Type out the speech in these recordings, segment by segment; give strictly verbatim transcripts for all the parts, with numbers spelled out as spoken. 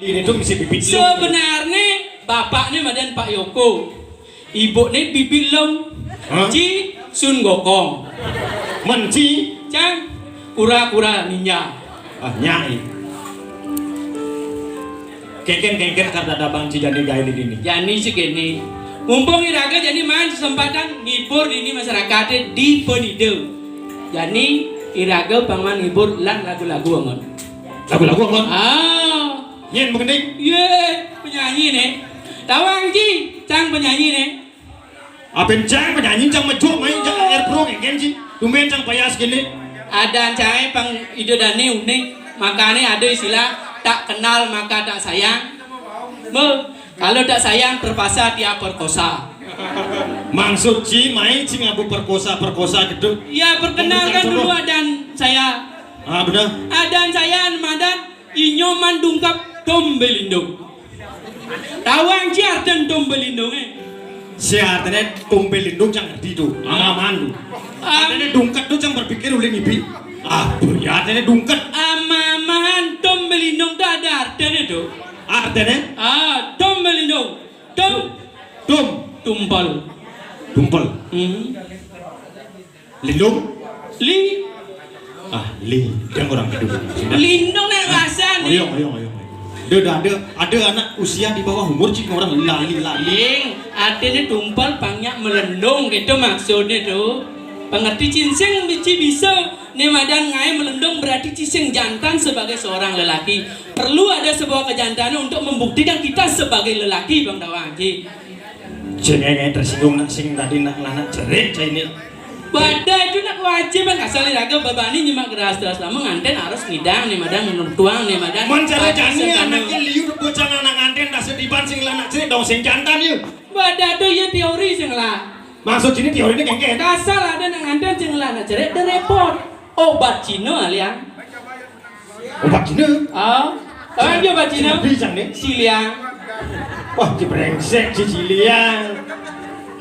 Ini tuh misi bibit. Sebenarnya bapaknya madan Pak Yoko. Ibunya Bibi Long. Hah? Ci Sun Gokong. Men Ci? Cang, kura-kura ninja. Ah, nyai. Kengken, kengken, kada ada bang Ci jani gaé di dini. Jani segini. Mumpung iraga jani maan kesempatan ngibur dini masyarakatnya di Penido. Jani iraga pang maan ngibur lan lagu-lagu angon. Lagu-lagu angon? Ah. Nyén mengending? Yé, penyanyi nih. Tawang Ci, cang penyanyi nih. Apin cang penyanyi cang mejuk main cang air pro kengken Ci. Tumben cang payas gini. Ada cai pang ide dani unik. Makanya ada istilah tak kenal maka tak sayang. Be, kalau tak sayang terpaksa dia perkosa. Maksud Ci main Ci ngabu perkosa perkosa gitu. Ya perkenalkan dulu adan saya. Ah benar. Adan saya madan Inyoman dungkep Tombelindung. Tawang Ci arten Tombelindung eh. Si artene Tombelindung cang ngerti tu. Amaman tu. Artene dungkep tu cang berpikir ulih ngipi. Ah, ya artene dungkep. Amaman Tombelindung tu ada artene tu. Artene? Ah, Tombelindung. Tum. Tum. Tumpal. Tumpal. Hmm. Lindung? Li. Ah, li. Dia orang gitu. Lindung nek rasan. Oyong, oyong, oyong. Ada, ada, ada, ada anak usia di bawah umur Ci orang lali, lali. Ling, artinya tumpal pangnya melendung gitu maksudnya tuh. Pengerti cincin bici bisa. Nih madan ngai melendung berarti cincin jantan sebagai seorang lelaki. Perlu ada sebuah kejantanan untuk membuktikan kita sebagai lelaki, Bang Dawang Haji. Cengenge tersinggung nak sing tadi nak lanak cerit cai ini. Badai itu nak kewajiban asal iraga babani nyimak geras-geras lama nganten harus ngidang nih madan menurut tuang nih madan. Mun cara jani anaknya liu bocah anak nganten dah sediban sing lanak cerit dong sing jantan yuk. Badai itu iya teori sing lah. Maksud ini teori ini kengken. Asal ada nak nganten sing lanak cerit dah repot. Obat Cina liang. Obat Cina? Ah, tahu dia obat Cina? Cina pisang nih. Siliang. Wah, si brengsek si Siliang.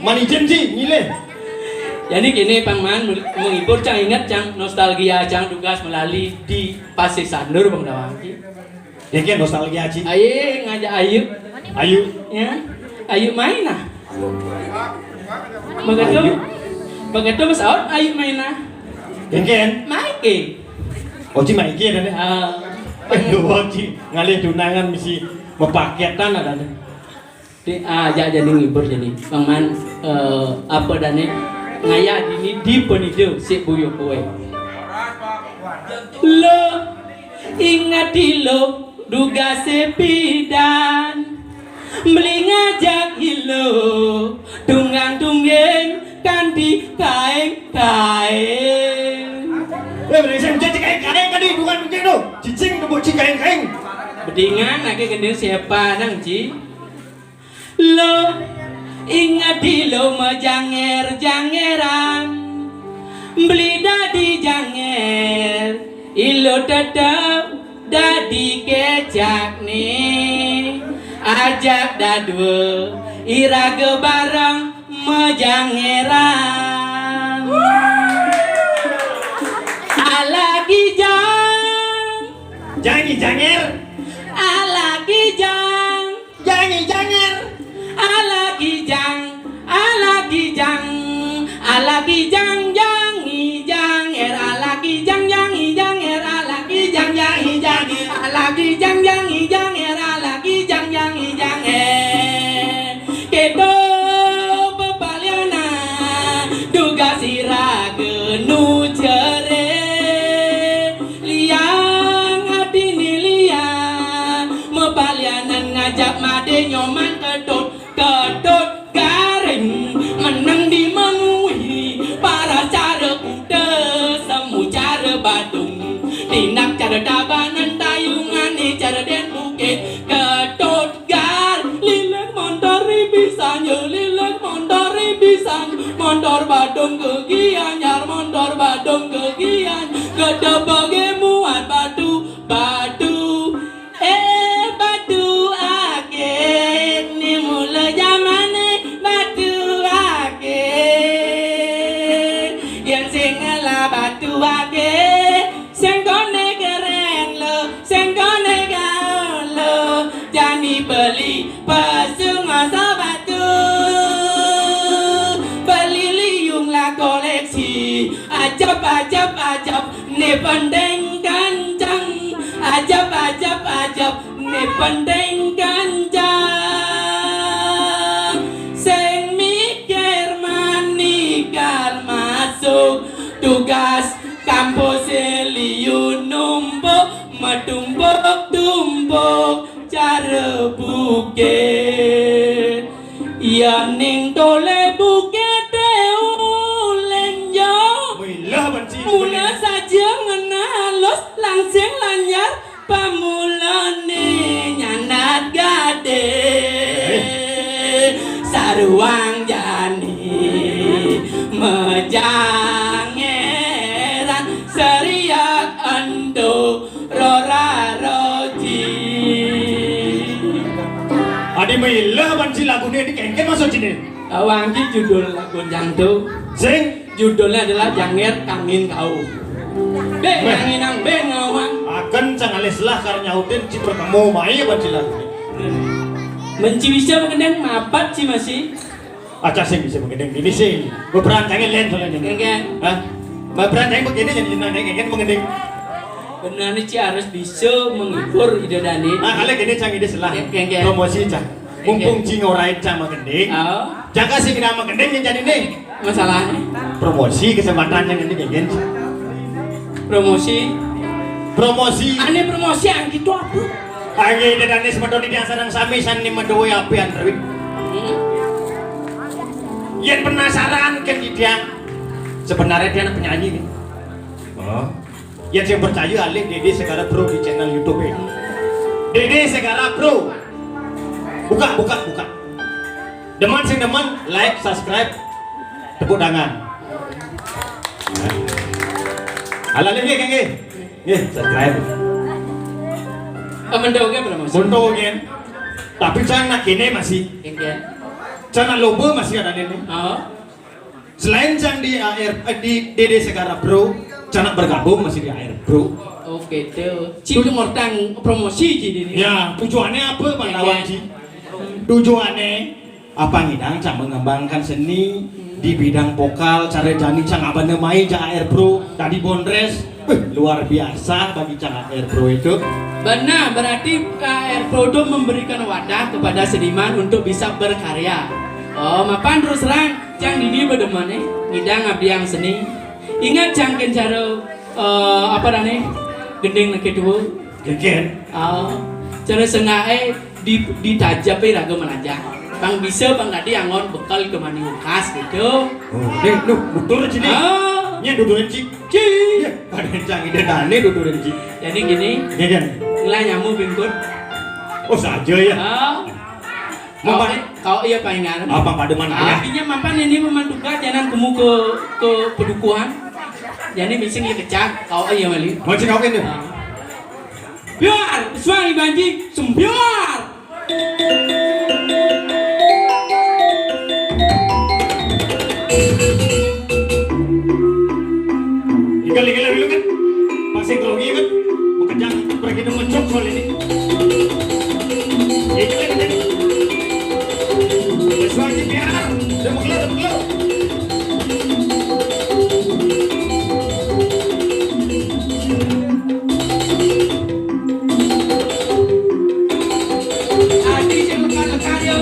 Manijen sih, milih. Jadi gini, Pang Man, menghibur cang ingat cang nostalgia cang tugas melali di Pasir Sandur, Bang Dawang. Ya kan nostalgia Ci. Ayo ngajak Ayu. Ayu. Ya. Ayu main nah. Begitu. Ayu. Begitu Mas Aut Ayu main nah. Ya kan? Main ke. Oci maiki ada deh. Ah. Eh, dua Oci ngalih tunangan misi mepaketan ada deh. Di, ah, ajak jadi ngibur jadi. Bang Man, eh, apa dane ngayah dini di Penido si buyuk kue. Lo ingat lo duga sepidan beli ngajak ilo tunggang tunggeng kanti kaeng kaeng. Eh, beri saya jadi kaeng kaeng tadi bukan mungkin lo cicing tu buat kaeng kaeng. Bedingan lagi gendeng siapa nang ci? Lo ingat di lo mejanger jangeran beli dadi janger ilo tetep dadi kecak nih ajak dadua iraga bareng mejangeran. Ala kijang. Jangi janger. Ala kijang. Jangi janger. Ala kijang. Ala kijang. Ala kijang jangi janger. Ala kijang jangi janger. Ala kijang jangi janger. Ala kijang jangi janger. Ala kijang jangi janger. Keto pepaliana duga siraga nu jere liang atine liang mepalianan ngajak made nyoman ketut ketut garing meneng di mengui para cara kuda semu cara badung tindak cara tabanan tayungane cara den bukit ketut Gar, lilit montor ribisan, yo lilit montor ribisan, montor badung ke Gianyar, montor badung ke Gianyar, gede bage muat batu, batu, eh batu ake, ni mula jamane batu ake, yang sing ngelah batu ake, sing kone keren lo, sing kone gaul lo. Ajab, ajab, ajab, né penting kancang. Ajab, ajab, ajab, né penting kancang. Sing mikir manikar masuk tugas kampus liu numpuk metumpuk-tumpuk cara bukit. Ya ning tole bukit ulen yo. Mula saja ngena halus langsing lanyar pamulane nyandat gade. Saruang jani mejangeran seriak ento rora roji. Adi mailah banci lagune di kengken maksud cine. Awang ki judul lagu jangtu. Sing. Judulnya adalah Janger Kangin Kau. Be, Meh. Kanginang, be, ngawang. Akan cang alis lah kar nyautin ci pertemu mai banci lagune. Menci bisa mengendeng mapat ci masih. Aca sing bisa mengendeng ini sing. Beperan tangan lain soalnya. Kengken. Hah? Beperan tangan begini jadi nang kengken mengendeng. Benar nih ci harus bisa menghibur ida dani. Ah, kalau gini cang ide selah. Kengken. Promosi cang. Mumpung ci ngorai cang mengendeng. Oh. Jaga sing kena mengendeng yang jadi nih. Masalahnya. Promosi kesempatan yang ini kengken. Promosi. Promosi. Ane promosi yang gitu apa? Angge dadane semeton iki sareng sami sane meduwe apian Rwit. Yen penasaran kan dia sebenarnya dia anak penyanyi nih. Oh. Yen sing percaya alih Dede Segara Bro di channel YouTube e. Dede Segara Bro. Buka, buka, buka. Demen sing demen, like, subscribe, tepuk tangan. Ala lagi kan nggih? Nggih, subscribe. Muntuk ke belum masih? Muntuk kan. Tapi cang nak kene masih. Nggih. Cang nak loba masih ada ini. Oh. Selain cang di A R, eh, di Dede Segara Bro, cang nak bergabung masih di A R Bro. Oke tuh. Ci ngortang promosi ci ini. Ya, tujuannya apa, Bang Lawan, ci? Tujuannya apa ngidang cang mengembangkan seni di bidang vokal, cara jani cang abana mai ja A R Bro, tadi Bondres, eh, luar biasa bagi cang A R Bro itu. Benar, berarti A R Bro itu memberikan wadah kepada seniman untuk bisa berkarya. Oh, mapan terus terang, cang dini bedemane ngidang abdi yang seni. Ingat cang ken cara, eh, apa dane? Gending neke dua. Gegen. Oh, cara sengae di, ditajape raga melajah. Bang bisa bang tadi angon bekal ke mani ukas gitu. Oh, deh, duh, tutur sini. Oh. Nya tuturin ci. Ci. Ya, pada cang ide dane tuturin ci. Jadi gini. Gegen. Ngelah nyamu bingkut. Oh, saja ya. Oh. Mapan kau iya paingan. Apa pada mana ya? Artinya mapan ini memantuka jangan kemu ke ke pedukuhan. Jadi misi iya kecak kau iya mali. Mau cek kau kan? Biar suami banji sembiar. Igal igal dulu kan. Masih grogi kan? Makanya pergi nemu cok soal ini. Igal igal. Suami biar. Dia mau keluar, dia mau keluar. Adi sing lekar-lekar ya.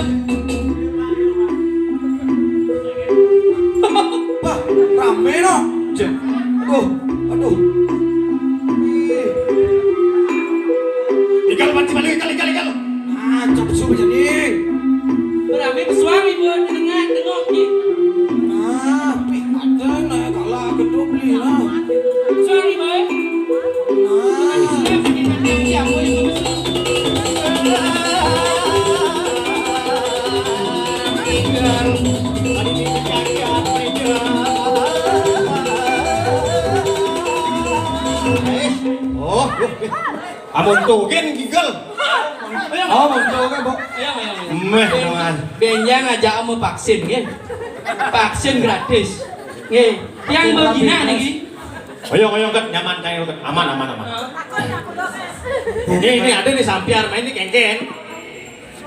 Wah, rame no. Aduh, aduh. Ih. Igal panci balik, igal, igal, igal. Ah, capsu jadi. Berame pesuang ibu tengah tengok ni. Ah, pi ada na kalah ketuk beli lah. Pesuang ibu. Ah. Oh, amun tuh gen gigel. Oh, betul kan, Bu? Iya, iya, iya. Meh, teman. Benjang aja mau vaksin, nggih. Vaksin gratis. Nggih. Yang begina niki. Ayo, ayo, kan nyaman, kan, kan. Aman, aman, aman. Ini, ini ada nih sampiar main nih kengken.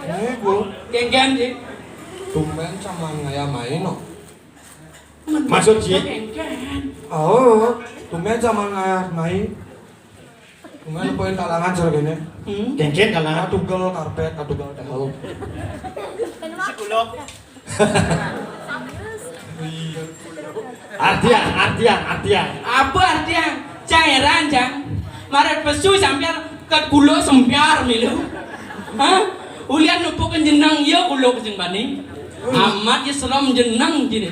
Eh, Bu. Kengken, sih. Tumben sama ngaya main, no. Maksud, Ji? Kéngkén. Oh, tumben sama ngayah mai. Tumben poin kalangan sore kéné. Hmm? Kéngkén kalangan. Katugel karpét, katugel téhel. Artian, artian, artian. Apa artian? Cang héran, Cang. Mara pesu sampiar ké kuluk sempiar milu. Hah? Ulian nupuk jeneng ia kuluk sing bani. Amat ia serem jeneng jini.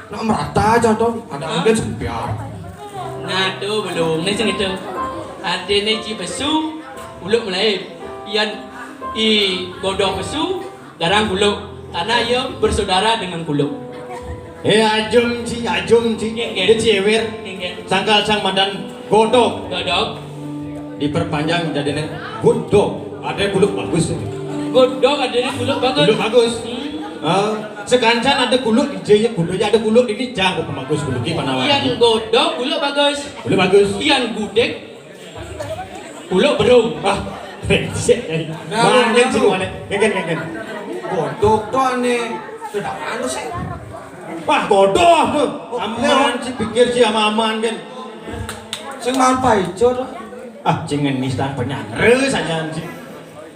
Nak merata aja tuh, ada angin sempiar. Nah, tuh belum. Nih sing itu. Adéné Ci Pesu, kuluk mulai. Ian I Godok Pesu, garang kuluk. Karena ia bersaudara dengan kuluk. Eh, ajum, Ci, ajum, Ci. Nggih, nggih. Dia Ci Éwér. Nggih, nggih. Sangkal sang madan Godok. Godok. Diperpanjang jadinya Godok. Ada kuluk bagus. Godok adéné kuluk bagus. Kuluk bagus. Hmm. Ah, sekancan ada kuluk di jaya kudu ada kuluk ini jago pemagus kuluk di Panawan. Ian Godok kuluk bagus. Kuluk bagus. Ian Gudeg kuluk berung. Ah, sik. Nah, banyak sih. Kéngkén, kéngkén. Godok tuh ané. Sudah anu sih. Wah, Godok tuh. Aman sih pikir sih sama aman kan. Sing mampai ijo tuh. Ah, jangan nista penyandra saja sih.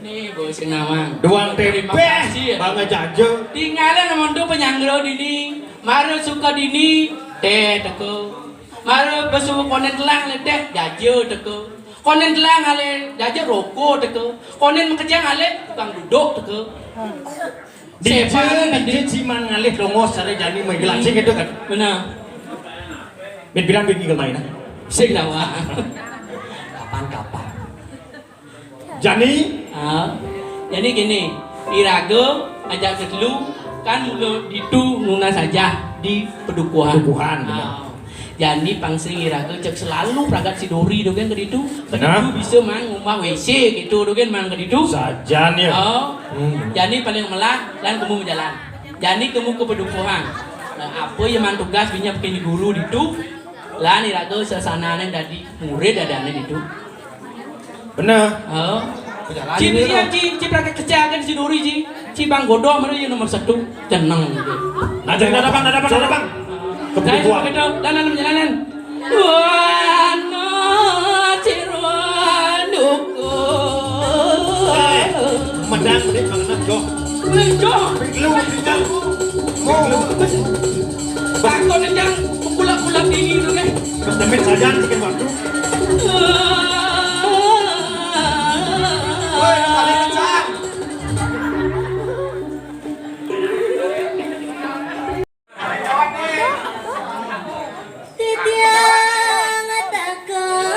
Nih, bos sing nawang. Duang témpéh, terima kasih ya. Bangga jaja. Tinggalin monto penyandra dini. Mara suka dini, téh teka. Mara pesu konén telang alé téh, jaja teka. Konén telang alé, jaja roko teka. Konén makejang alé, tukang duduk teka. Dija, dija ciman ngalih dongos cara jani menggelar sing itu kan. Benar. Mit bilang bagi gemai nah. Sing dawa. Kapan-kapan. Jani? Ah, jadi gini, iraga ajak ketelu kan mula ditu nunas aja di pedukuhan. Pedukuhan, benar. Ah, jani pang sing iraga cek selalu pragat si Dori dogen ke ditu. Ke ditu bisa mang ngumah W C gitu dogen mang ke ditu. Sajan ya. Oh. Hmm. Jani paling melah lan kemu jalan. Jani kemu ke pedukuhan. Nah, apa yang mang tugas binya bikin guru ditu? Lan iraga sesanané dadi murid adané ditu. Bener. Oh. Ci, ci, ci, ci praktek kerja kan si Dori ci. Ci Bang Godok mana yang nomor satu. Jeneng. Ada, ada, Bang, ada, Bang, ada, Bang. Saya suka gitu, dan dalam jalanan. Wana ciruan duku. Medang, medang, medang, medang, medang. Lu, medang. Takon aja, kulak-kulak dingin tu kan. Ketemit saja, bikin waktu. Woi, paling kencang. Titiang takon.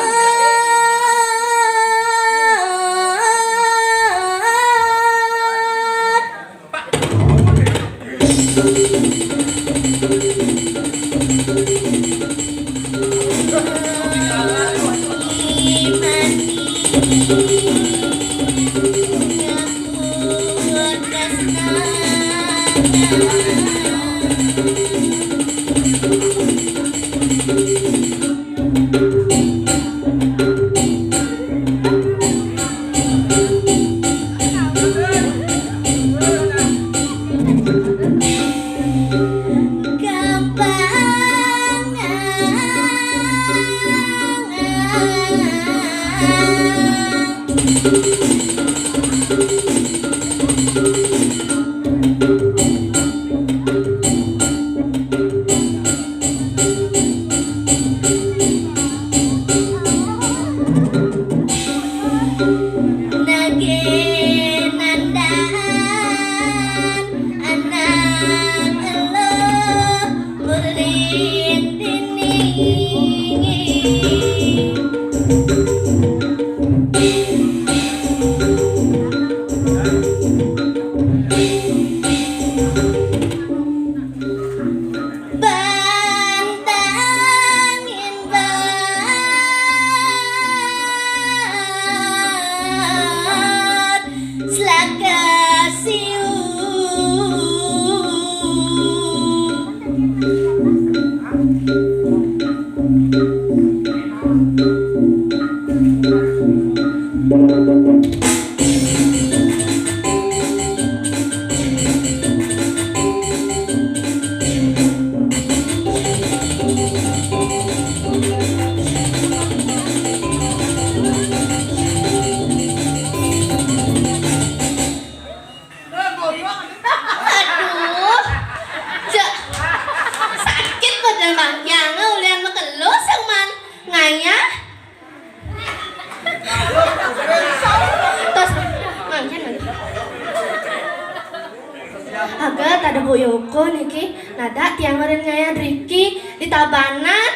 Yoko niki, nada tiang meren ngayan Riki di Tabanan.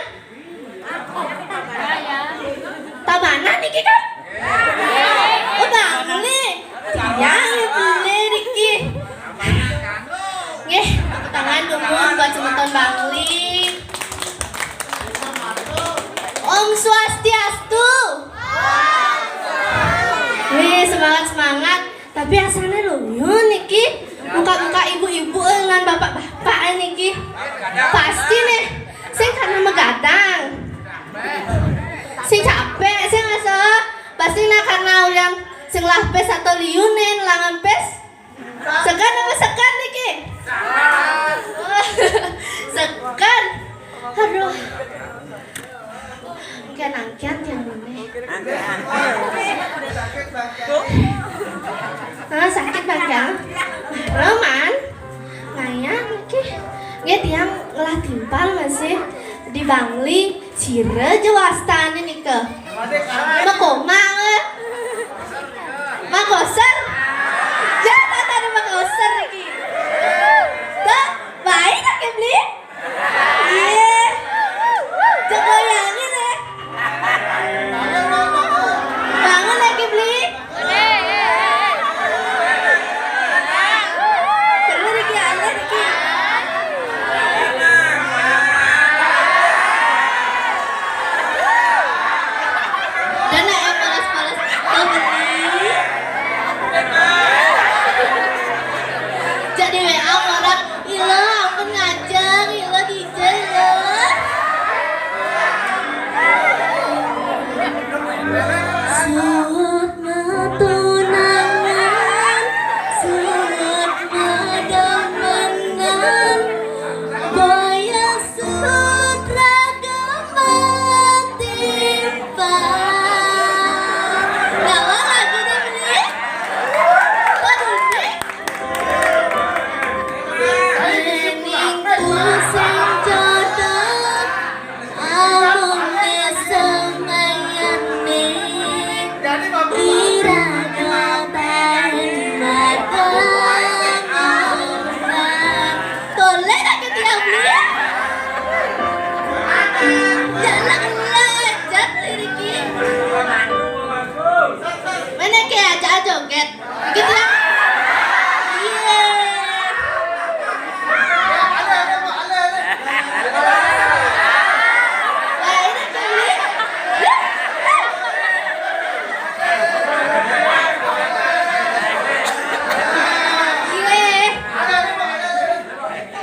Tabanan niki kan? Oh, Bangli. Tiang ya Bangli niki. Nggih, tepuk tangan dumun buat semeton Bangli. Om Swastiastu. Wih, semangat, semangat. Tapi asané luyun niki. Muka-muka ibu-ibu lan bapak-bapak niki. Pasti nih, sing karena megadang. Sing capek, sing asa. Pasti nah karena ulian sing lah pes atau liunin langan pes. Segan apa segan niki? Segan. Aduh. Angkian-angkian tiang mene. Ah, sakit bangkian. Roman. Maya niki. Nggih tiang ngelah timpal masih di Bangli. Sira ja wastané nika. Makoma, eh. Makoser. Ya, tak ada Makoser lagi. Tuh, baik tak, Kebli? Iya. Coba goyangin, eh. Bangun lagi, Bli. Perlu niki, aneh niki. Dana yang polos-polos. Oh, Bli. Jadi W A orang, ilo, ampun ngajeng, ilo D J, ilo. Suud matunangan, suud mademenan, boya suud raga matimpal. Nawa lagu deh, Bli? Paduli. Ning tusing jodoh. Amun semayané ira dapat matengan. Toleh dah ke tiang Bli. Jalan belajar liriki. Mana ke aja joget. Gitu ya. Iya. Nah, ini tuh, Bli. Iya.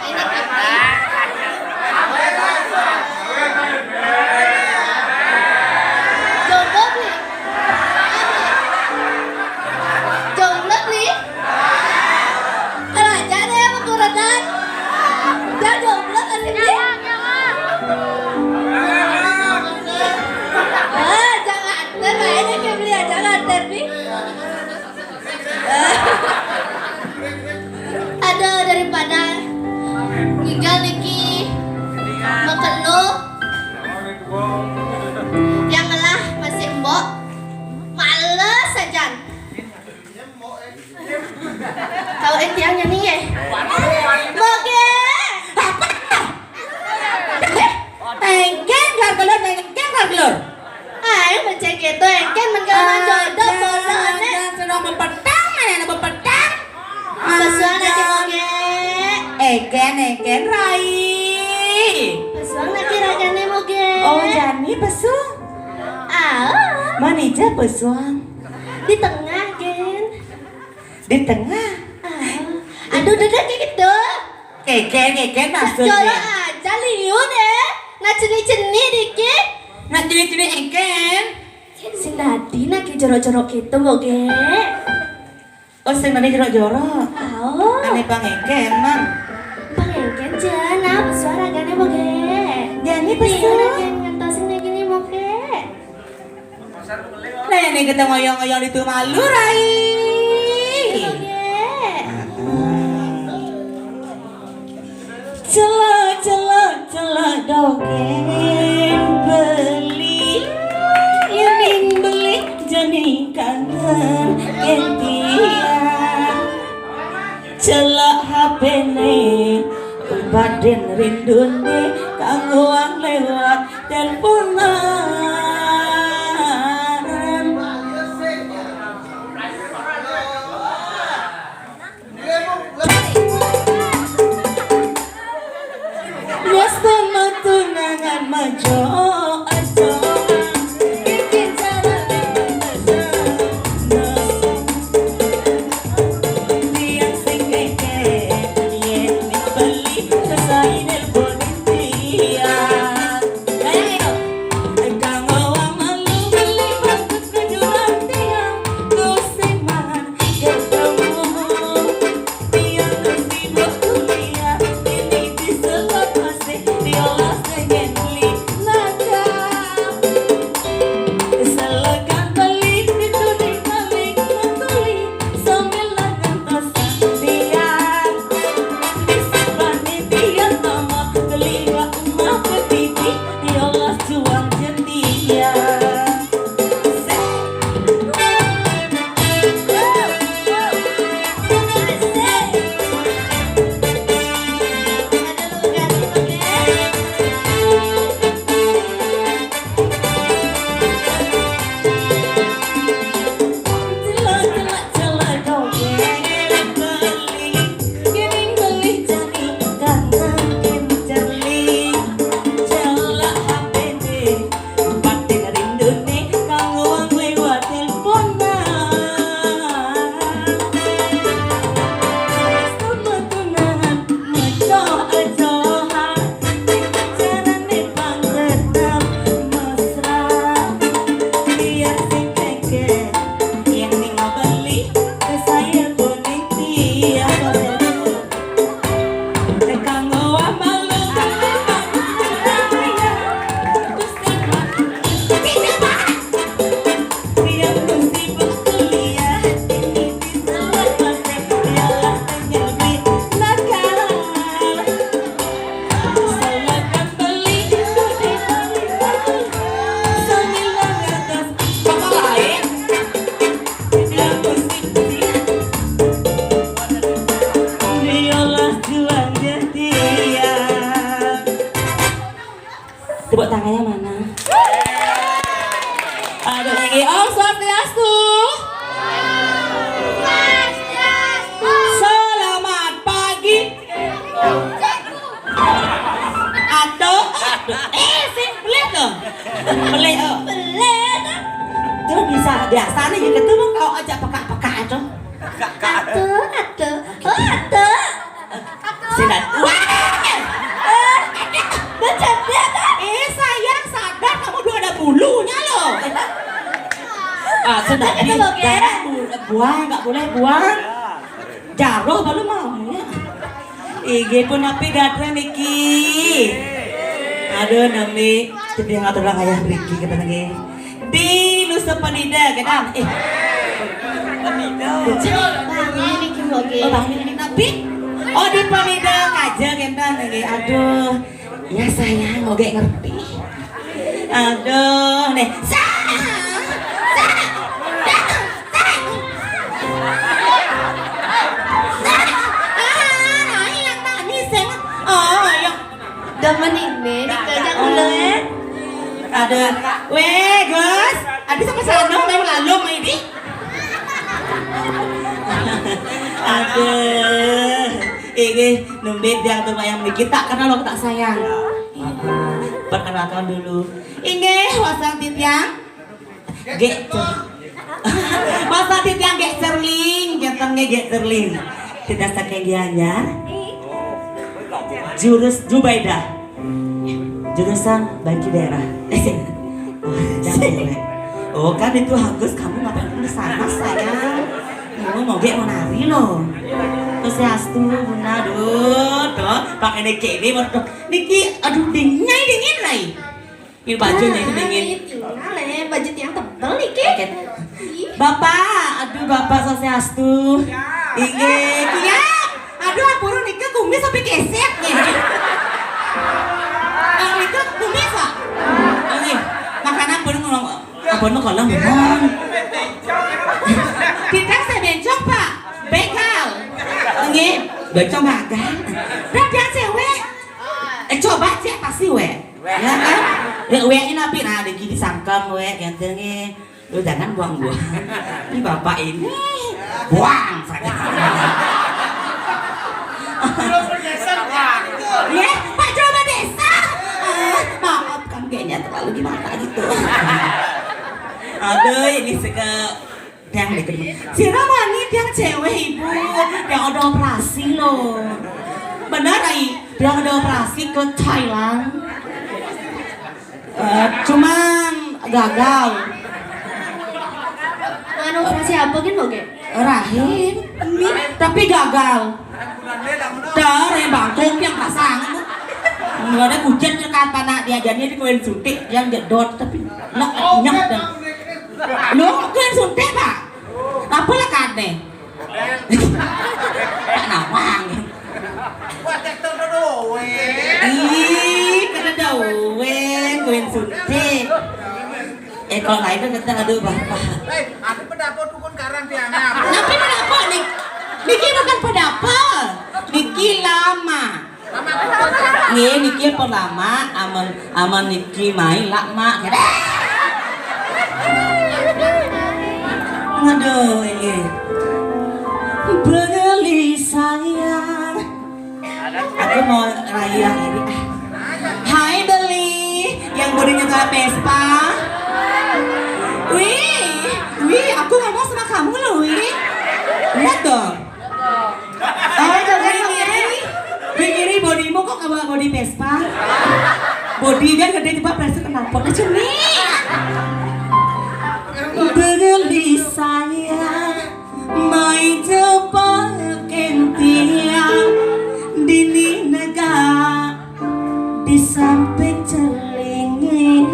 Ini Kiki. Jomblo, Bli? Jomblo, Bli? Kerajaan ya, penguradan. Dah jomblo kan, Bli? Ah, jangan ter, aja ke Bli, jangan ter, Bli. Aduh, daripada ngigal niki makelo, yang ngelah masih embok, males sajan. Tahu eh tiang nyanyi ya? Moge. Apa? Engken kelar kelur, engken kelar kelur. Ayo mencek gitu, engken menggawa jodoh bola ane. Jangan sudah bepetang, mana ada bepetang? Pesuan lagi moge. Engken, engken rai. Pesuan lagi ragane moge. Oh, jani pesu. Ah. Manija pesuan. Di tengah, Gen. Di tengah. Ah. Aduh, dada kayak gitu. Keken, keken maksudnya. Jorok aja liu deh. Nah, ceni-ceni dikit. Nah, ceni-ceni engken. Sing dadi nah ki jorok-jorok gitu, moge. Oh, sing dadi jorok-jorok. Oh. Ane pang engken, Mang. Pang engken, Jan. Nah, pesuara gane, moge. Jani pesu. Iya, Gen, ngentosin kayak gini, moge. Nah, ini kita ngoyong-ngoyong di Tumalu, Rai. Oke. Celok, celok, celok dongeng beli. Yening beli jani kangen ketian. Celok H P ne Yen rindune kang wong lewat teleponan. Wes temu tunangan majo aja. Iki carane majo. Tiang sing keke, yen ning beli kesaine boning tiang. Ayo, ayo. Kang wong malu beli bagus kejuran tiang. Ku sing mangan ketemu. Tiang mesti buat kuliah, ini di sekolah masih diolah dengan linaga. Selekan beli itu di balik mentuli, sambil ngantos tiang. Di sebelah tiang mama beli rumah petiti, diolah juang jetiang. Pating rindune kang wong liwat teleponan. Wis temu tunangan, mecoh-ecohan. Carane pang tetep mesra. Biar sing keke, yang ning beli, saya kuning tiap. Diolah juang jetiang. Tepuk tangannya mana? Aduh, lagi. Om Swastiastu. Selamat pagi. Aduh, aduh. Eh, sing pelit loh. Pelit, oh. Pelit. Tuh bisa biasanya gitu tuh kalau aja pekak-pekak itu. Aduh, aduh. Oh, aduh. Sudah. Wah! Eh, bercanda, Kak. Eh, sayang, sadar kamu belum ada bulunya loh. Ah, sudah. Itu loh, Kak. Jangan bu-, buang, nggak boleh buang. Jaroh baru mau ya. Inggih punapi gatra niki. Aduh, nami, tapi ngatur ayah mriki kenten nggih. Di Nusa Penida kenten. Eh. Penida. Bangin niki, Mbok, nggih. Oh, bangin niki tapi. Oh, di Penida kaja kenten nggih. Aduh. Ya sayang, oke ngerti. Aduh, nih. Sa-, sa-, sa-, sa-, ah, yang nangis, yang, oh, yang demen ini, dikajak ulang. Aduh, weh, Gus, aduh sama sana, main lalu, ini. Aduh, ini nembe yang tuh yang kita kenal lo tak sayang. Perkenalkan dulu. Inggih, wasang titiang. Nggih. Wasang titiang nggih Cerling, kenten nggih nggih Cerling. Kita saking Gianyar. Jurus Jubaidah. Jurusan banci daerah. Jangan cewek. Oh, kan itu Agus, kamu ngapain di sana, sayang? Kamu mau gak mau nari loh. Terus ya Astu, Bunda, aduh, tuh, pakai niki ini, waduh, niki, aduh, dingin, dingin, Rai. Ini bajunya ini dingin. Nah, ini tinggal, eh, baju tiang tebel niki. Oke. Ih. Bapak, aduh, Bapak Swastiastu. Inggih, kiam. Aduh, ampun, nika kumis sampai kesek nih. Bang, nika kumis, Pak. Inggih, makanan pun ngomong, apa nu kalau ngomong. Kita saya bencong, Pak. Begal. Inggih, bencong gagal. Dah, dia cewek. Coba cek pasti we. Ya kan? Ya, we ini napi, nah, ada gigi sangkem we, gantengnya. Lu jangan buang-buang. Ini bapak ini buang saja. Ya, Pak Jero Desa. Eh, maaf kan kayaknya terlalu gimana gitu. Aduh, ini seke yang deket. Sira wani tiang cewek ibu, yang udah operasi loh. Benar ai, yang udah operasi ke Thailand. Eh, cuman gagal. Anu operasi apa gin, Boge? Rahim. Tapi gagal. Dari bangkok yang pasang. Nggak ada kucing dekat panak dia, jadi di koin suntik yang jedot, tapi nak nyah dah. Lo koin suntik, Pak? Apa lah kade? Nawang. Ih, kada dawe, koin suntik. Eh, kalau lain kan kata, aduh, bapak. Eh, aku pendapat dukun karang tiangnya. Tapi pendapat nih, niki bukan pendapat. Niki lama. Nggih, niki apa lama? Aman, aman niki mai lama. Aduh, ini. Beli sayang. Aku mau raya ini. Hai Beli, yang bodinya kayak Vespa. Wih, wih, aku ngomong sama kamu loh, Wih. Lihat dong. Oh, Wih ngiri, Wih ngiri bodimu kok kayak bodi Vespa. Bodi dia gede, coba pressure kenapa? Lucu nih. Beli sayang. Mai jebak kentiang dini negak di samping celingi.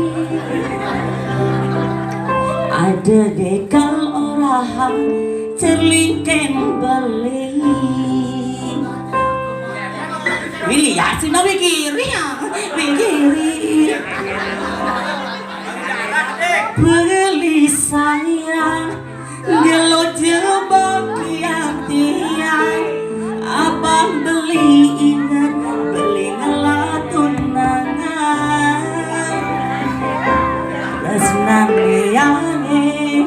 Ada dekal orang cerlingken beli. Wih, ya, sih, nah, wih kiri, ya. Wih kiri. Beli sayang. Gelo jebak tiang-tiang, abang beli inget, beli ngelah tunangan. Terus nang liange,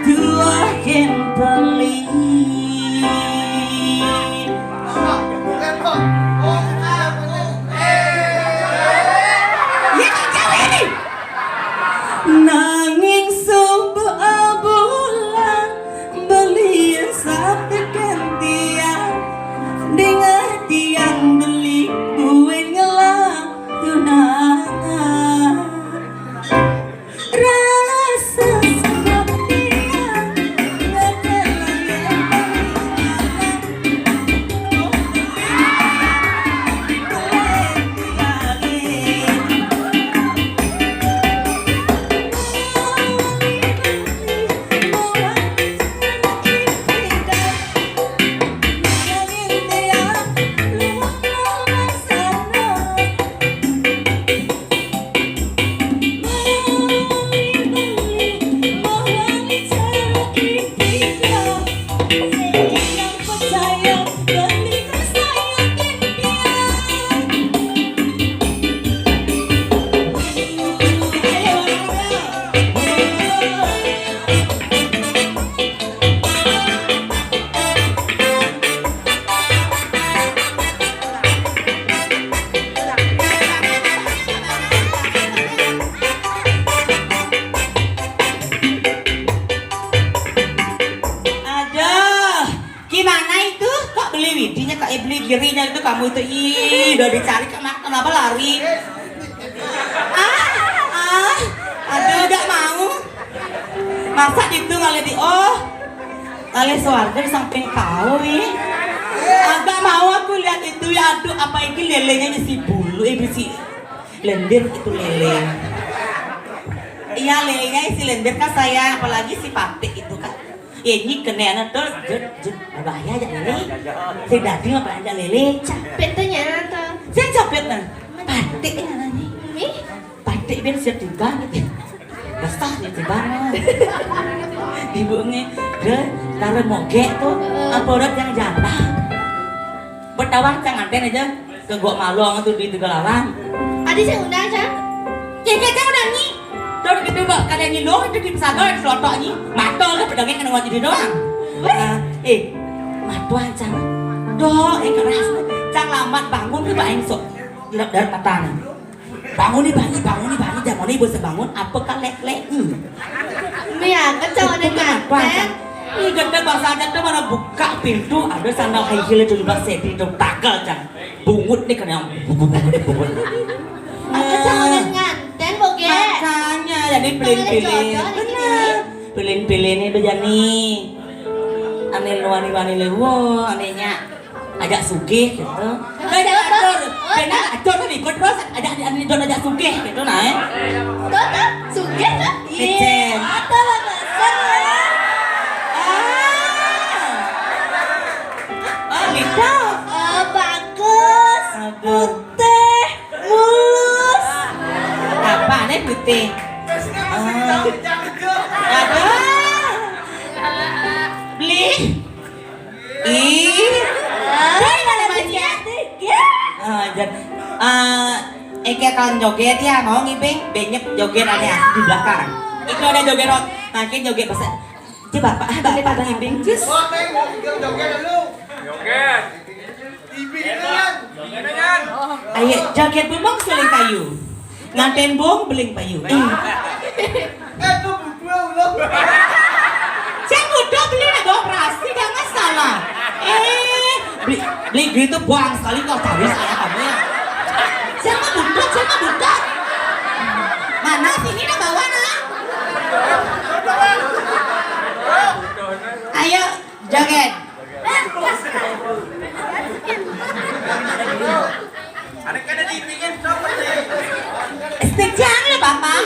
tuah ken beli. Ya, jauh ini. Nanging subuh bulan beli sampai gantian. Dengar tiang beli buin ngelah tunangan. Rasa sebab tiang ngedelang. Aduh, gimana itu? Kok beli widinya, kok, eh, beli girinya itu kamu itu? Ih, udah dicari, kenapa, kenapa lari? Ah, ah, aduh, nggak mau. Masa itu kali di, oh, kali suarga di samping kau nih. Agak mau aku lihat itu ya, aduh, apa ini lelenya isi bulu, eh, bisi lendir itu lele. Iya, lelenya isi lendir kan saya, apalagi si patik itu kan. Ya, ini kena anak tuh, jut, jut, bahaya aja lele. Si daging apa aja lele, capek tuh nyata. Saya capek nah. Patik ini anaknya. Ih, patik ben siap tiba gitu. Besar nih tiba. Ibu nge, dia taruh mogek tuh, apa orang yang jatah. Bertawar jangan aja. Ke gua malu banget tuh di Tegallaran. Adi saya undang, Cang. Ya, ya, Cang udah nyi. Tuh gitu, Mbak, kada nyi doang itu di pesantren, selotok nyi. Mata ke pedangnya kena ngaji di doang. Weh. Eh, eh, matuan, Cang. Doh, eh, keras. Cang lambat bangun ke, Mbak, aing sok. Gelap dari mata nih. Bangun nih, bangun, bangun nih, bangun. Jangan nih, bisa bangun. Apa kalek-lek? Hmm. Ini ya, kacau ada Itu kenapa, nganten. Cang? Ih, gede bahasa aja tuh mana buka pintu, ada sandal high heel itu di bawah seti itu, tagal, Cang. Bungut nih kena yang bungut, bungut, bungut. Aku sama nganten, Boge. Makanya, jadi pilih-pilih. Pilih-pilih nih, Bejani. Aneh lu, aneh, aneh lu. Wow, anehnya. Ajak sugih gitu. Ajak atur. Benar, atur nih, ikut terus. Ajak, ajak, ajak, ajak sugih gitu, nah, eh. Tuh, tuh, sugih tuh. Kecil. Iya, atur, Bapak. Ah. Oh, gitu. Oh, bagus. Aduh. Putih, mulus. Apa nih putih? Oh. Aduh. Beli. Ih. Beli mana beli? Ya. Ah, jan-, ah, Eke akan joget ya, mau ngibing, benyep joget ada ya di belakang. Itu ada joget rock, nanti joget pas. Coba Pak, ah, Bapak ngibing, cus. Oh, Teng, mau joget lu. Joget. Ibing kan? Ayo, joget bumong suling kayu. Nganten bong beling payu. Eh. Eh, tuh berdua ulah. Saya muda beli ada operasi, gak masalah. Eh, beli, beli duit tuh buang sekali kok, cari saya kamu ya. Saya mah muda, saya mah muda. Mana sini dah bawa, nah. Ayo, joget. Ada kada dipingin coba deh. Sejam ya, Bapak.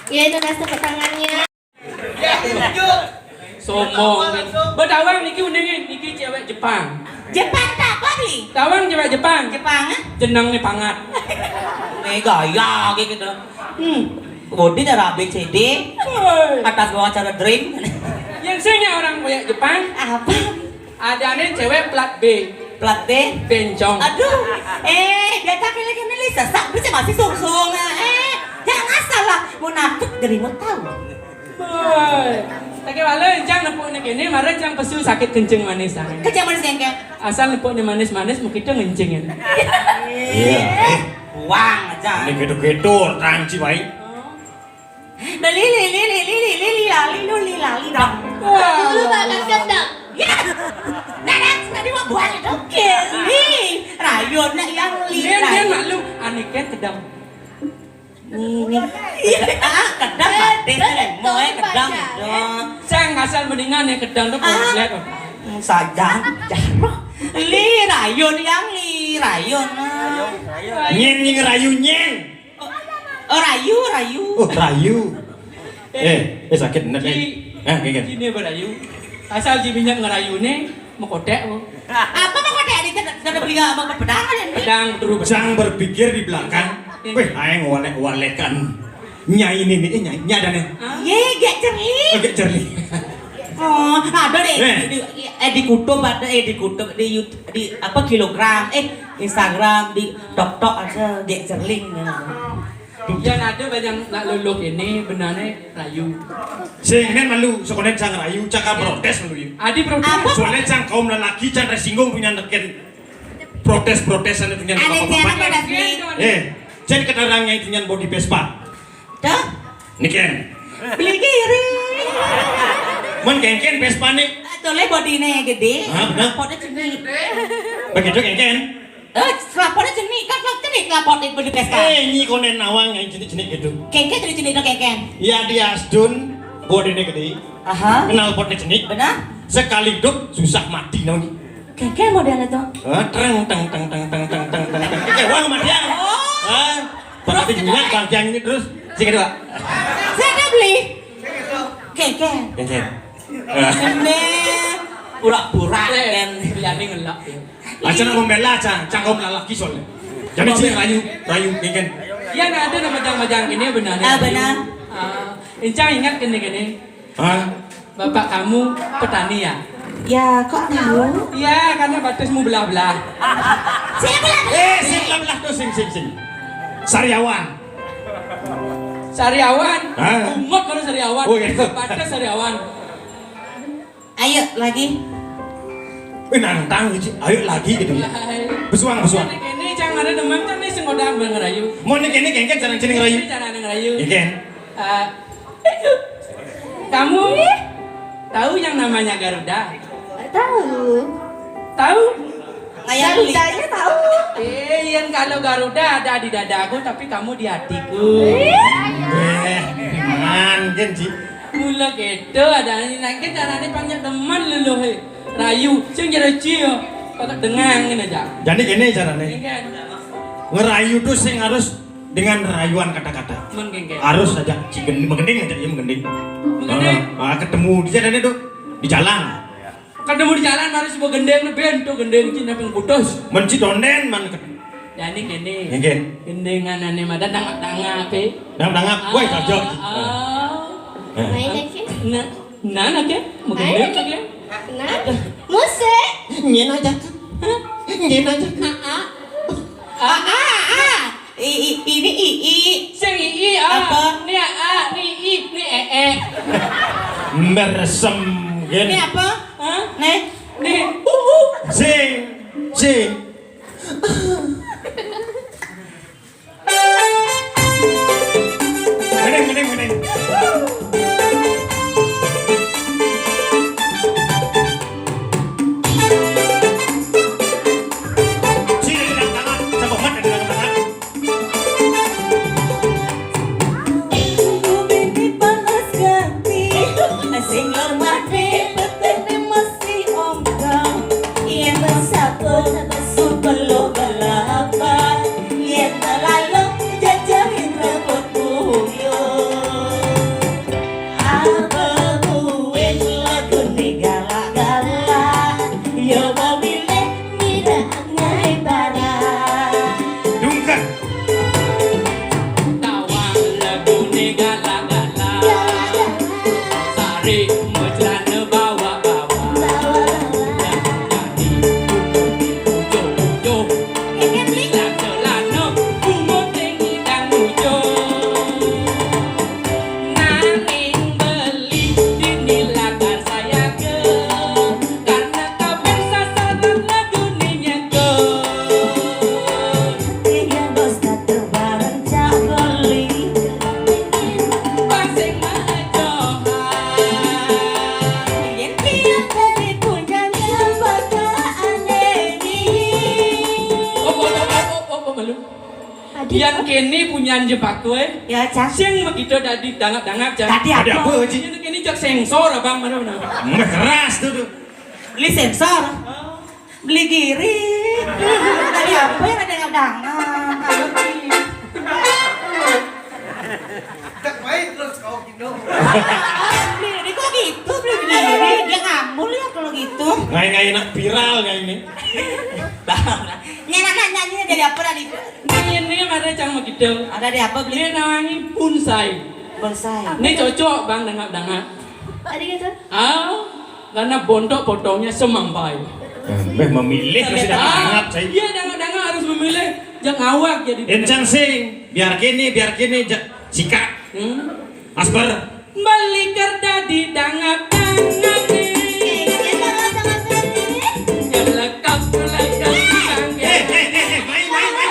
Ya, itu, Nas, tepuk tangannya. Sombong kan. Betawang niki uninge, niki cewek Jepang. Jepang tak apa, Bli? Tawang cewek Jepang. Jepang, eh? Jenenge Pangat. Ini gaya kayak gitu. Hmm. Body cara A B C D. Woi. Atas bawah cara drink. Yang sing orang koyok Jepang. Apa? Adane cewek plat B. Plat B? Bencong. Aduh. Eh, dia tak pilih kene li sesak, terus masih sungsung. Eh, jangan salah. Munafik dari mau tahu. Woi. Take wale jang nepuk nek kene, mare jang pesu sakit kencing manis, ah. Kencing manis, Kengkeng. Asal nepuk ne manis-manis, mau kita ngencing ya. Iya. Eh, buang aja. Ini gitu-gitu, orang Ciwai. Nah, lili, lili, lili, lili, lali, luli, lali, dong. Wah. Dulu bakal kedang. Ya. Nah, nah, tadi mau buat itu. Oke, li. Rayun, nak yang li. Dia, dia rayun. Maklum, aneh kan kedang. Nih, nih. Iya. Ah, kedang, batis, nih. Mau, eh, kedang, kedang. Sang asal mendingan ya kedang tuh, ah, konslet. Sajang, jaroh. Li, rayun, yang li, rayun, ah. Nyen, nyen, rayu, nyen. Oh, rayu, rayu. Oh, rayu. Eh, eh, sakit bener, eh. Ji, eh, kayak gini. Ji, ini apa, rayu? Asal ji minyak ngerayu nih, mau kotek, oh. Apa mau kotek? Ada, ada beli apa, pedang ada nih? Pedang, terus. Jangan berpikir di belakang. Iya. Weh, aeng walek-walekan. Nyai ini nih, eh, nyai, nyai ada nih. Hah? Ye, gak cerli. Oh, gak cerli. Oh, ada deh. Eh. Di, di, eh, di kutub ada, eh, di kutub, di YouTube, di apa, kilogram, eh, Instagram, di TikTok ada, gak cerling. Yang ada banyak nak luluk ini, benarnya rayu. Sing, nen malu, sekolah sang rayu, cakap protes malu ini. Adi protes. Apa? Soalnya sang kaum lelaki, sang tersinggung punya neken. Protes-protes sana punya bapak-bapak. Ada siapa pada sini? Eh, jadi kedarangnya itu nyan body Vespa. Dah? Niken. Beli kiri. Men Kengken Vespa nih. Tole bodine gede. Hah, bener? Potnya cenik. Begitu Kengken. Eh, selapotnya cenik, kan selapot cenik, selapot itu di Vespa. Eh, ini konen nawang yang cenik-cenik gitu. Kengken cenik-cenik dong, Kengken. Ya, dia Astun, bodine gede. Aha. Kenal potnya cenik. Benar? Sekali hidup susah mati namanya. Kengken modelnya tuh. Hah? Treng, teng, teng, teng, teng, teng, teng, teng, teng. Kewang sama dia. Oh. Hah? Terus pakai minyak bangkiang ini terus. Sing kedua. Saya udah beli. Kengken. Kengken. Ini pura-pura kan. Biar ngelak. Aja nak membela aja, cangkem lelaki soalnya. Jadi sih rayu, rayu, Kengken. Iya, nah, ada nama majang-majang ini benarnya. Ah, benar. Ah, Encang ingat kene-kene. Hah? Bapak kamu petani ya? Ya, kok tahu? Ya, karena batismu belah-belah. Siapa? Eh, sing belah-belah tuh, sing, sing, sing. Sariawan. Sariawan? Hah? Bungut baru sariawan. Oh, iya. Batis sariawan. Ayo lagi. Eh, nantang gitu. Ayo lagi gitu ya. Pesuang, pesuang. Ini jangan ada demam kan nih, sing udah ngerayu. Mau nih, ini Kengken cara cening rayu. Ini cara ngerayu. Iya, Ken. Eh, kamu tahu yang namanya Garuda? Tahu. Tahu? Garudanya tahu. Eh, yang kalau Garuda ada di dadaku, tapi kamu di hatiku. Eh, man, Ken, Ci. Mula gitu ada ini, nanti caranya panjang teman luluh, eh. Rayu, sing jereci ya. Pakai dengan ini aja. Jadi gini caranya. Ini kan. Ngerayu tuh sing harus dengan rayuan kata-kata. Menggending. Harus aja, ci gending, menggending aja, ya menggending. Menggending. Heeh. Ah, ketemu di jalan itu, di jalan. Ketemu di jalan harus bawa gending, nih, ben, tuh gending, ci, napi putus. Menci donden, man. Jadi gini. Nggih. Gendingan ane madan tangap-tangap, eh. Tangap-tangap, woi, cocok. Ah. Eh. Main aja. Nah, nah, oke. Menggending, oke. Nah, musik. Nyen aja. Hah? Nyen aja. Ah, ah. Ah, ah, ah. I, i, ini i, i. Sing i, i, ah. Apa? Ni, ah, ni, i, ni, eh, eh. Meresem, gen. Ini apa? Hah? Nih. Nih. Uh, uh. Sing, sing. Mending, mending, mending. Sini, dengan tangan, coba buat dengan tangan. Ibu bini panas gati, sing lemah di petene masih ongkang. Yen sabar sebelum balapan, yen lalu jajahin rebut buyut. Yan kéné punyan jé Pak Koy. Ya, Cang. Sing makita dadi dangap-dangap, Cang. Dadi apa? Dadi apa, Ji? Yan kéné jak sensor, Abang, mana, mana? Mbah keras tuh, tuh. Beli sensor. Beli giri. Dadi apa yang ada dangap-dangap? Aduh, Ji. Dek baik terus kau gitu. Beli, kok gitu, beli giri? Dia ngambul ya kalau gitu. Ngai-ngai nak viral ngai ini. Nyanyi, nyanyi, nyanyi dadi apa tadi? Ini mara cang makita. Ada dadi apa, beli? Ini namanya bonsai. Bonsai. Ini cocok, Bang, dangap-dangap. Tadi gitu. Ah, karena bontok potongnya semampai. Mbah memilih masih dangap-dangap, saya. Iya, dangap-dangap harus memilih. Jangan awak jadi. Encang sing, biar gini, biar gini, ja-, sikat. Hmm. Asper. Beli kar dadi dangap-dangap nih. Nyelekap-nyelekap di bangké. Eh, eh, eh, eh, mai, mai, mai.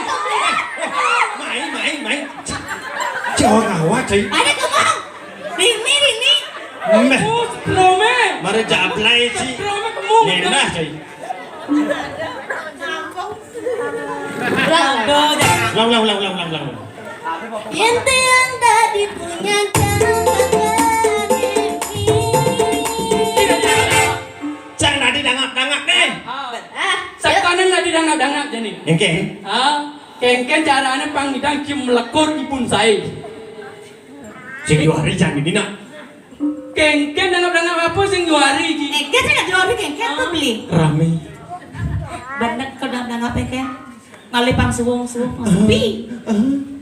Mai, mai, mai. Jangan awak, coy. Ada kemang. Rini, Rini. Mbah. Oh, setrome. Mari jablay, Ci. Setrome kemung. Ngenah, coy. Ulang, ulang, ulang, ulang, ulang. Yén tiang dadi punyan dangap-dangap. Cang dadi dangap-dangap nih. Ah. Sakanan dadi dangap-dangap jani. Kéngkén. Ah, kéngkén carané pang ngidang ci mlekor ipun saé. Sing juari jani nak. Kéngkén dangap-dangap apa sing juari, Ji? Éngkén sing juari kéngkén apa, ah, beli? Ramé. Bener kok dangap-dangap kéngkén. Ngalih pang suwung-suwung, pang sepi. Ah, ah.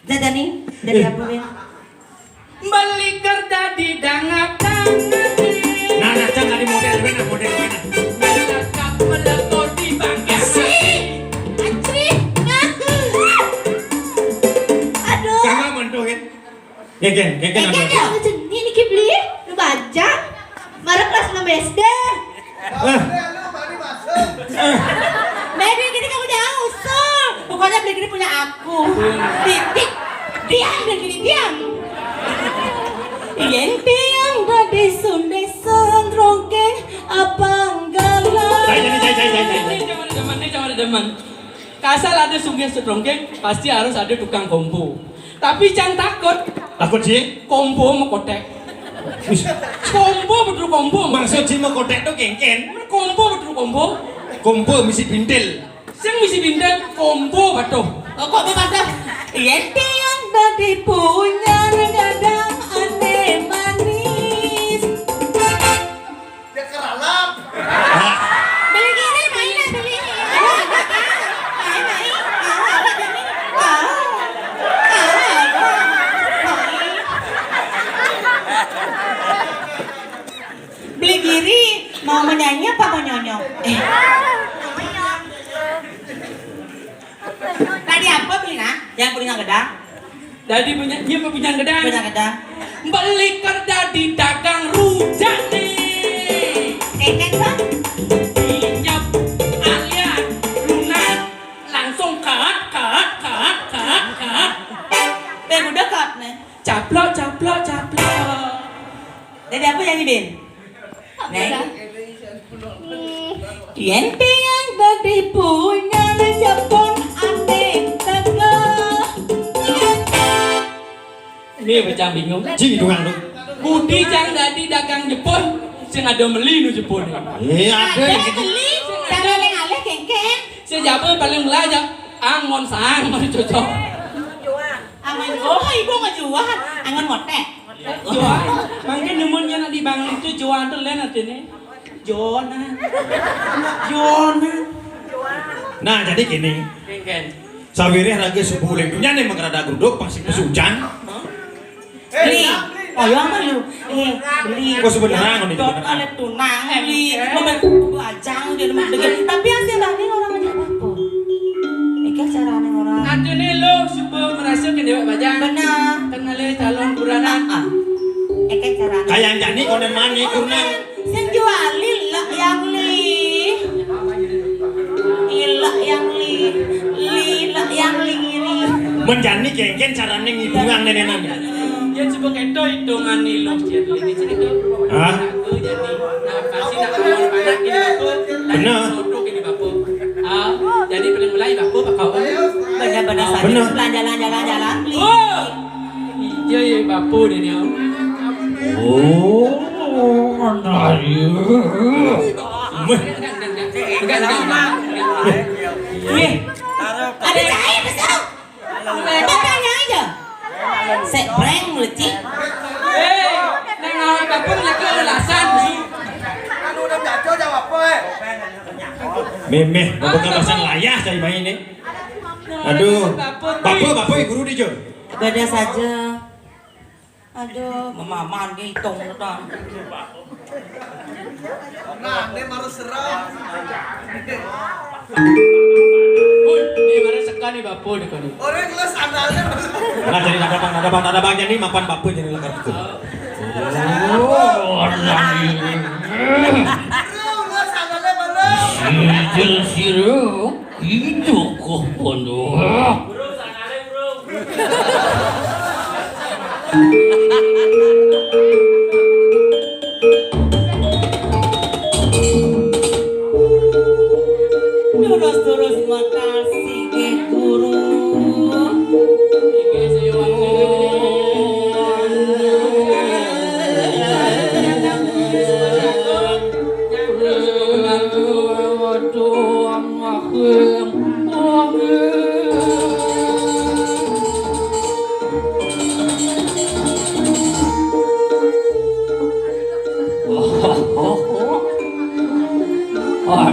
Jajani, dadi, eh, apa, Win? Beli kar dadi dangap-dangap. Nah, nah, Cang, dadi modél, Win, modél, Win. Melekap melekor di bangké. Si, anjing, ngaku. Aduh. Kagak mentuhin. Kéngkén, kéngkén. Kéngkén ada. Ya, lu jenih niki beli, lu bajang. Marah kelas enam S D. Ah. Baby, gini kamu jangan usul. Pokoknya beli gini punya aku. Titik. Diam, beli gini, diam. Yén tiang badé sundé sandrongkeng apa nggala. Cai, cai, cai, cai, cai, cai. Ini zaman, zaman, ini zaman, zaman. Kasal ada sunggih setrongkeng, pasti harus ada tukang kompo. Tapi cang takut. Takut, Ji? Kompo makoték. Wis. Kompo betul kompo. Maksud Ji makoték tuh kéngkén? Kompo betul kompo. Kompo misi pintil. Sing misi pintil kompo batuh. Oh, kok batuh? Yén tiang dadi punyan gadang ané manis. Dia keralap. Beli gini, main lah, beli. Main, main. Beli giri, mau menyanyi apa mau nyonyong? Eh. Tadi apa beli, nak? Yang punya gedang? Dadi punya, dia punya gedang. Punya gedang. Beli kar dadi dagang rujak nih. Kéngkén, Bang? Inyap alias lunak, langsung kat, kat, kat, kat, kat. Teh udah kat nih. Caplok, caplok, caplok. Dadi apa nyanyi, Bin? Neng. Yén tiang dadi punyan Jepun ané teka. Ini bocah bingung. Ji, hitungan tuh. Budi cang dadi dagang Jepun, sing ada meli nu Jepun. Iya, ada. Ada yang gitu. Meli, cara ngalih kéngkén. Sing jaba paling meli aja angon sang, mari cocok. Angon, oh, ibu ngejual. Angon motek. Joan, mangké nemun yen di bang itu Joan tuh lain artinya. Joan. Joan. Nah, jadi gini. Kéngkén. Sawiréh raga subuh uling dunya né makarada gruduk pasti pesujan. Beli. Oh, ya mah lu. Eh, beli. Kok sebenarnya ngono itu beneran? Oleh tunang, beli. Mau beli bajang dia mah degil. Tapi hasil bani orang aja apa? Iki carane orang. Artine lo suba merasa ke dewek bajang. Bener. Kenale calon buranan. Ah. Iki carane. Kayak jani konen mani kurnan. Sing juali lak yang li. Ilak yang li. Li lak yang li ngiri. Men jani kéngkén carane ngidungang nenenan. Ya coba keto hitungan nih lo, Cir. Ini cerita. Hah? Aku jadi, nah, pasti nak awal panak ini bapak. Bener. Soto ini bapak. Ah, jadi paling mulai bapak bakal. Bener-bener. Bener. Jalan-jalan, jalan-jalan, please. Oh. Iya, iya, Bapak dia ni. Oh, mana dia? Enggak, enggak, enggak. Weh, ada cahaya besar. Tanya aja. Sek prank, lecik. Eh, nang lawan Bapak lagi alasan, Su. Anu udah jatuh jawab apa, eh? Memeh, mau buka pasang layah saya main ni. Aduh, Bapak, Bapak, Bapak, guru dia je. Beda saja. Aduh, memaman dia hitung tu dah. Nah, dia baru serang. Oi, ni baru sekali Bapak dia kau ni. Orang lu sandalnya. Nah, jadi ada bang, ada bang, ada bang jadi mapan Bapak jadi lekar tu. Oh, orang ini. Lu, lu sandalnya mana? Sijil sirung. Itu kok pondok. Terus-terus makasih, Guru.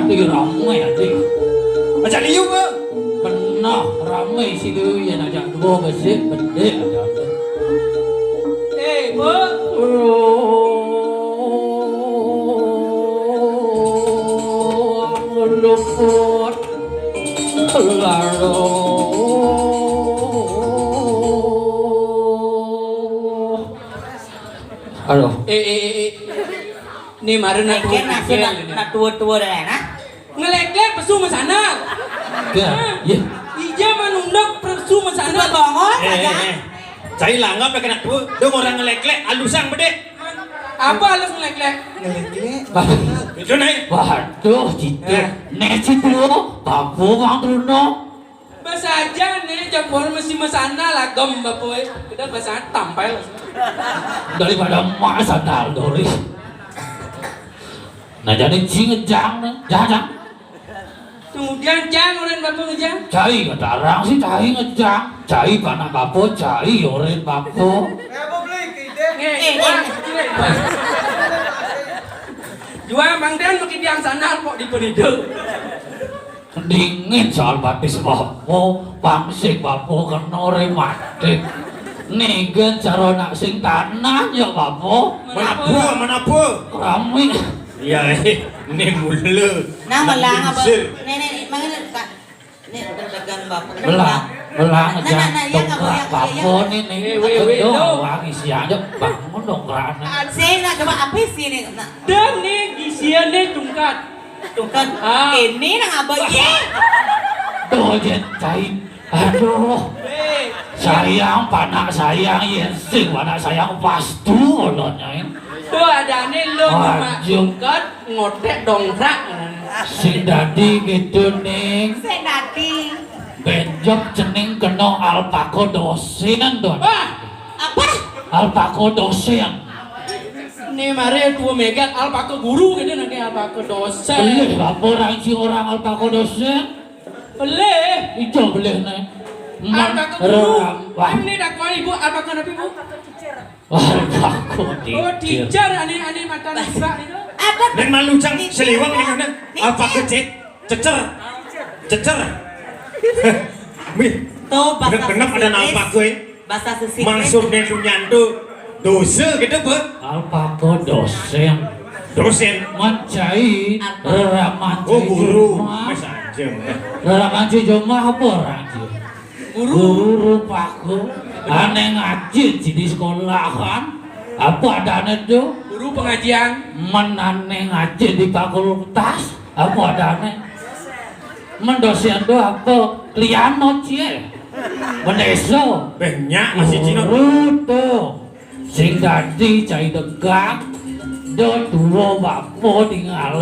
Adi ramai, Adi. Macam liu ke? Pernah ramai si liu yang ajak dua besik, pendek aja. Eh, Bu. Luput. Lalu. Aduh. Eh, eh, eh, eh. Ni mara nak tua nak, nak tua-tua dah, nah. Ngelek-lek pesu mesana. Ke? Ya. Ija manunduk pesu mesana. Sudah bongol saja. Eh, eh. Cai langgap dah kena tua. Dong orang ngelek-lek, alusang bedek. Apa alus ngelek-lek? Ngelek-lek. Itu naik. Waduh, cita. Eh. Nek situ, papu bang Bruno. Basaja nih, jambor mesti mesana lagem, Bapak, eh. Kita basana tampil. Daripada emak sandal Doris. Nah, jadi cing ngejang nih, jajang. Kemudian jang, orang Bapak ngejang. Cai ngedarang sih, cai ngejang. Cai panak Bapak, cai oren Bapak. Eh, Bapak beli ke ide? Eh, eh, wah, eh. Dua Mang Dan makin diang sandal kok di penidu. Dingin soal batis bapo, pangsik bapo kena rematik. Nigan cara nak sing tanah ya bapo. Menapa, menapa? Keramik. Iya, eh, ini mula. Nah, melang apa? Nih, nih, nih, mangan, Kak. Nih, dagang bapo. Melang, melang. Nah, nah, nah, iya, nggak boleh, iya. Bapo nih, nih. Eh, weh, weh, kedua, lo. Wangi siang aja bangun dong, kerana. Sing, nak coba apa sih nih? Nah. Dan nih, isiannya tungkat. Tuh kan, ah. Ini nang abah, ye. Dojen cai. Aduh. Eh. Sayang, panak sayang, yen sing panak sayang, pastu ulonnya, ya. Tuh, adane lo cuma sungket, ngotek dongkrak. Sing dadi gitu, Ning. Sing dadi. Benjok cening kena alpako dosen, tuh. Wah. Apa? Alpako dosen. Nih, mare tua megat alpaka guru gitu, nanti alpaka dosen. Belih, apa orang si orang alpaka dosen? Belih. Ijo belih, nih. Alpaka guru. Wah. Ini dakwah ibu, alpaka nabi, Bu? Alpaka teacher. Oh, teacher, aneh-aneh mata nembak itu. Apa? Dan malu cang seliwang ini, alpaka cek. Cecer. Cecer. Wih. Tuh, bahasa genep-genep ada Sisilis. Nampak gue. Bahasa Sisilis. Maksudnya lu nyandu dosa gitu, Bu? Alpako dosen. Dosen. Mencai apa? Reraman. Oh, guru. Wis aja. Reraman Jumah apa orang? Guru. Guru rupaku. Aneh ngaji di sekolahan. Apa adanya tuh? Guru pengajian. Men aneh ngaji di fakultas. Apa adane? Mendosen do apa? Kliano cie. Meneso. Banyak masih Cina. Guru tuh. Sing dadi cai degang. Tuwa bapa tinggal.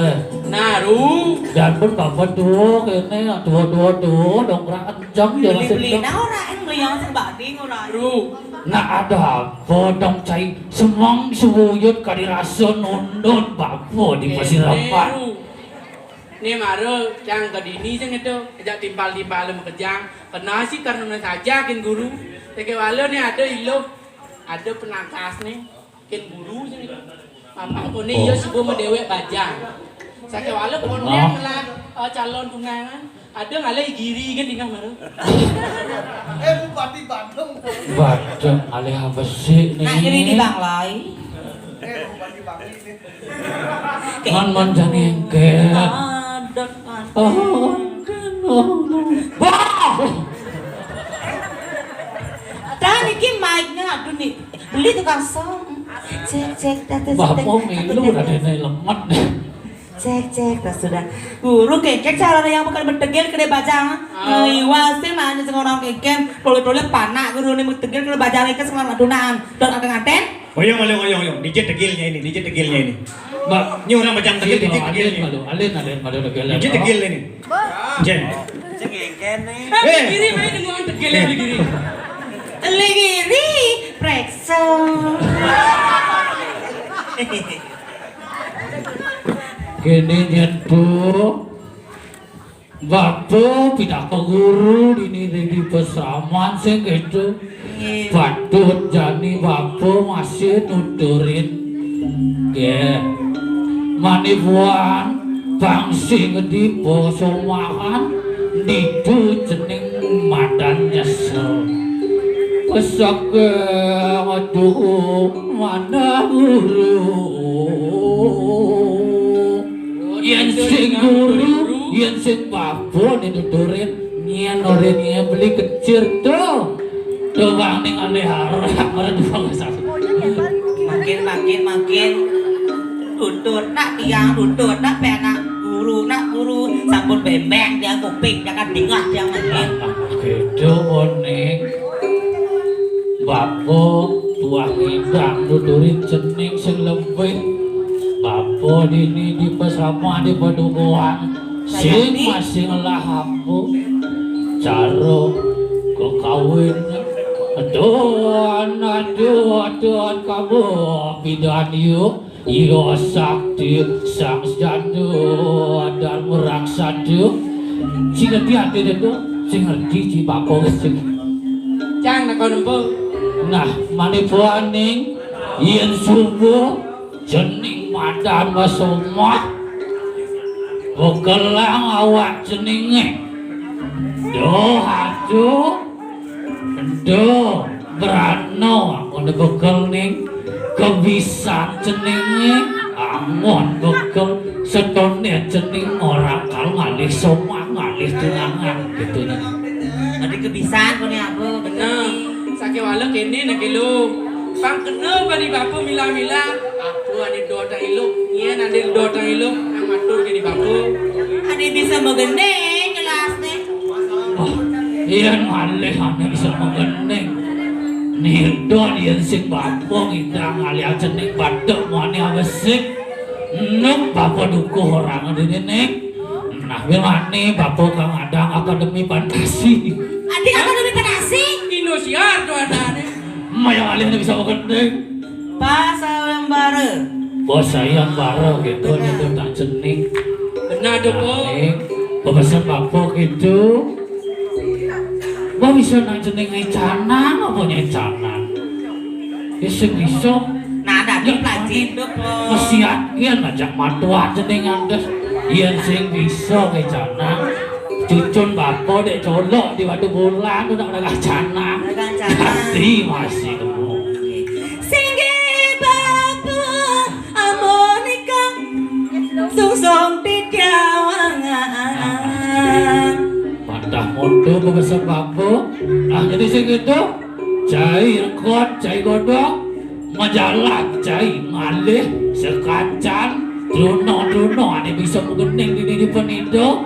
Nah, Ru. Jan pun bapa tuwa kene, tuwa-tuwa tuwa dongkrak kenceng ya. Beli-beli nah ora ing mriyang sing bati ora. Ru. Nak ada apa dong cai semeng suwuyut kadi rasa nundun bapa di Pasir Rapat. Ru. Ne mara cang kedini sing itu, ajak timpal-timpal makejang. Kena sih karena saja kin guru. Teke wala ne ada iluh, ada penangkas ne. Kin guru sing itu. Mamang kone iya subuh medewek bajang. Sakewala kone ngelah, eh, calon tunangan. Ada ngalih giri kan tinggal mara. Eh, Bupati Bandung. Bandung alih apa sih nih? Nak giri di Bang Lai. Eh, Bupati Bangli nih. Man man jani engke. Padet, padet. Oh, kan, oh, oh. Wah! Dah niki mic-nya, aduh nih. Beli tukang som. Cek, cek, dah, dah, Bah, cek, mau dah, milu dah, dah, dah. Nih lemet. Cek, cek, dah sudah. Guru kengkek cara yang bukan bertegil kena baca. Ah. Iwas sih nanya sing orang kengkek, tole-tole panak guru nih bertegil kena baca kengkek sekolah adunan. Dan ada ngaten? Oyong, oyong, oyong, oyong. Dijit tegilnya ini, dijit tegilnya ini. Mbak, ini orang macam tegil, dijit tegil ini. Alin, alin, alin, alin, alin. Dijit tegil ini. Jen. Sing ngengken nih. Eh, kiri, main dengan tegil yang di kiri. Teli kiri, prekso. Kene nyen, Bu. Bapa pitaka guru dini di pesaman sing gitu. Nggih. Patut jani bapa masih nuturin. Nggih. Manipuan bangsi ngedi posomahan ditu cening madan nyesel. Pesake aduh mana guru. Yen sing guru, yen sing bapa nih nuturin, nyen ora nyen beli kecil tuh. Tuh bang ning alih arah, ora tuh bang satu. Makin, makin, makin. Tutur nak tiang, tutur nak penak guru, nak guru. Sampun bembeng tiang kuping, jangan dingah tiang makin. Gitu, Boning. Bapa tuah ngidang nuturin cening sing lebih. Bapa dini di pesama di padukuhan. Sing masih ngelah apa? Cara kekawin. Aduh, aduh, aduh, kamu bidan yuk. Iya sakti sang janda dan merang satu. Sing ngerti ati dendo, sing ngerti ci bako sing. Cang nekon empu. Nah, manipuaning yen subuh cening madan masomah. Bekelang awak ceninge. Doh aduh. Endo, berano, amun bekel ning kebisan ceninge, amun bekel setone cening ora kal ngalih somah, ngalih tunangan, gitu nih. Tadi kebisan kone apa? Bener. Sakewala kene nek lho. Pang kena bani bapa mila-mila. Apa ane dotang ilung, yen ane dotang ilung, nang matur kene bapa. Ane bisa magending jelas nih. Oh, iya malih ane bisa magending. Nidon yen sing bapa ngidang alih cening bathuk muane awesik. Nuk bapa dukuh orang dene ning. Nah, wilane bapa kang adang akademi fantasi. Adi akademi fantasi? Indosiar tuh adane. Maya alih bisa magending. Pasayembara. Pasayembara gitu, bener. Itu tak cening. Benar tuh, Bu. Nah, ning, pemesen bapa gitu. Mbah bisa nang cening ngecanang apa nyecanang? Ya sing bisa. Nah, dadi ya, pelajin tuh, Bu. Mesiat kian ngajak matua cening andes. Yen sing bisa ngecanang. Cucun bapa dek colok di Batu Bulan udah ada canang. Ada canang. Dadi masih temu. Singgih bapa amonika sungsung titiawangan. Patah mundur pemesen bapa. Ah, jadi sing itu cai rekot, cai godok, majalah, cai malih, sekacan, truno-truno, ane bisa mengening di diri penido,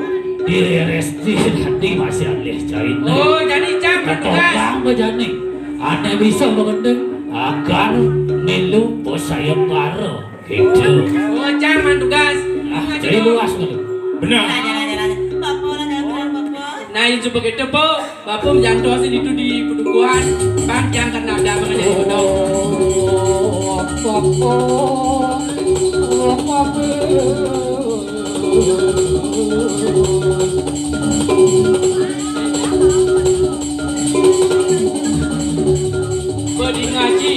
di resti nanti masih alih cai. Oh, jadi cang bertugas. Ketopang bejani, ane bisa mengening agar milu posayembara. Itu. Oh, cang man tugas. Ah, jadi luas ngono. Bener. Ada, ada, ada. Bapak lah, jangan bener, Bapak. Nah, yang coba kita, Pak. Bapak menjantos itu di pedukuhan. Bang, yang kena ada mengenai bodoh. Badi ngaji.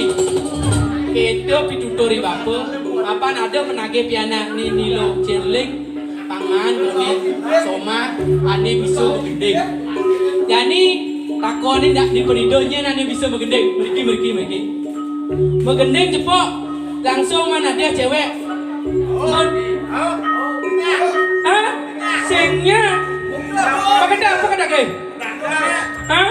Kéto pitutur i bapa, apan ada menagih pianakné Nilo Cerling, pangan, kuning, somah, ané bisa magending. Jani, takoné ndak di penidonya ané bisa magending. Mriki, mriki, mriki. Magending cepok, langsung managih cewek. Man- Hah? Sing nya? Pakai dak, pakai dak, eh? Hah?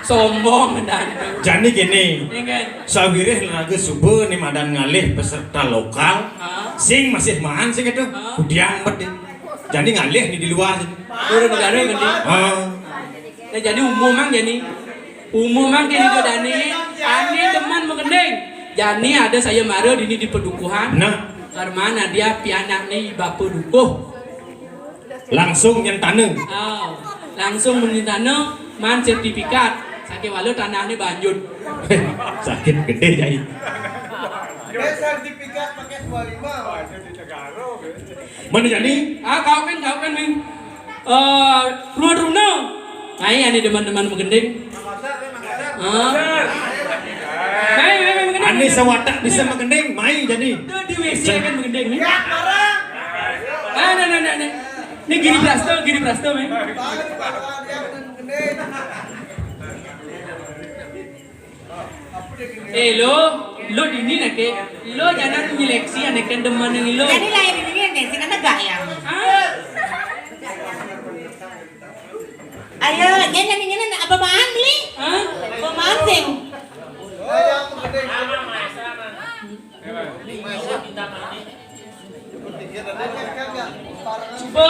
Sombong dan. Jani kéné. Iya kan? Sawiréh raga suba né madan ngalih peserta lokal. Hah? Sing masih maan sing itu. Hah? Kudiang bet deh. Jani ngalih nih di luar. Turun negara kan, Di? Ah. Nah, jani umum mang jani. Umum mang kéné dané. Ané demen magending. Jani ada sayembara dini di pedukuhan. Nah. Karmana dia pianakné i bapa dukuh. Langsung nyentana. Oh, langsung nyentana, man sertifikat. Sakéwala tanahné banjut. Sakit gedé, Jai. Sertifikat pakai dua lima. Mana jani? Ah, kau kan, kau kan, Ming. Eh, ruang runa. Nah, ini ada teman-teman magending. Ah. Mai, mai, mai, magending. Ané sawatek bisa magending, mai jani. Itu di W C kan magending nih. Ah, nah, nah, nah, nah. Ini Giri Prasto, Giri Prasto, men. Eh, lo, lo dini nak ke, lo jangan nyeleksi anak kan demen yang lo. Jadi lahir ini nih, sih kan negak ya. Ah. Ayo, nyen nyen nyen apa maan beli? Hah? Apa maan sing? Suba,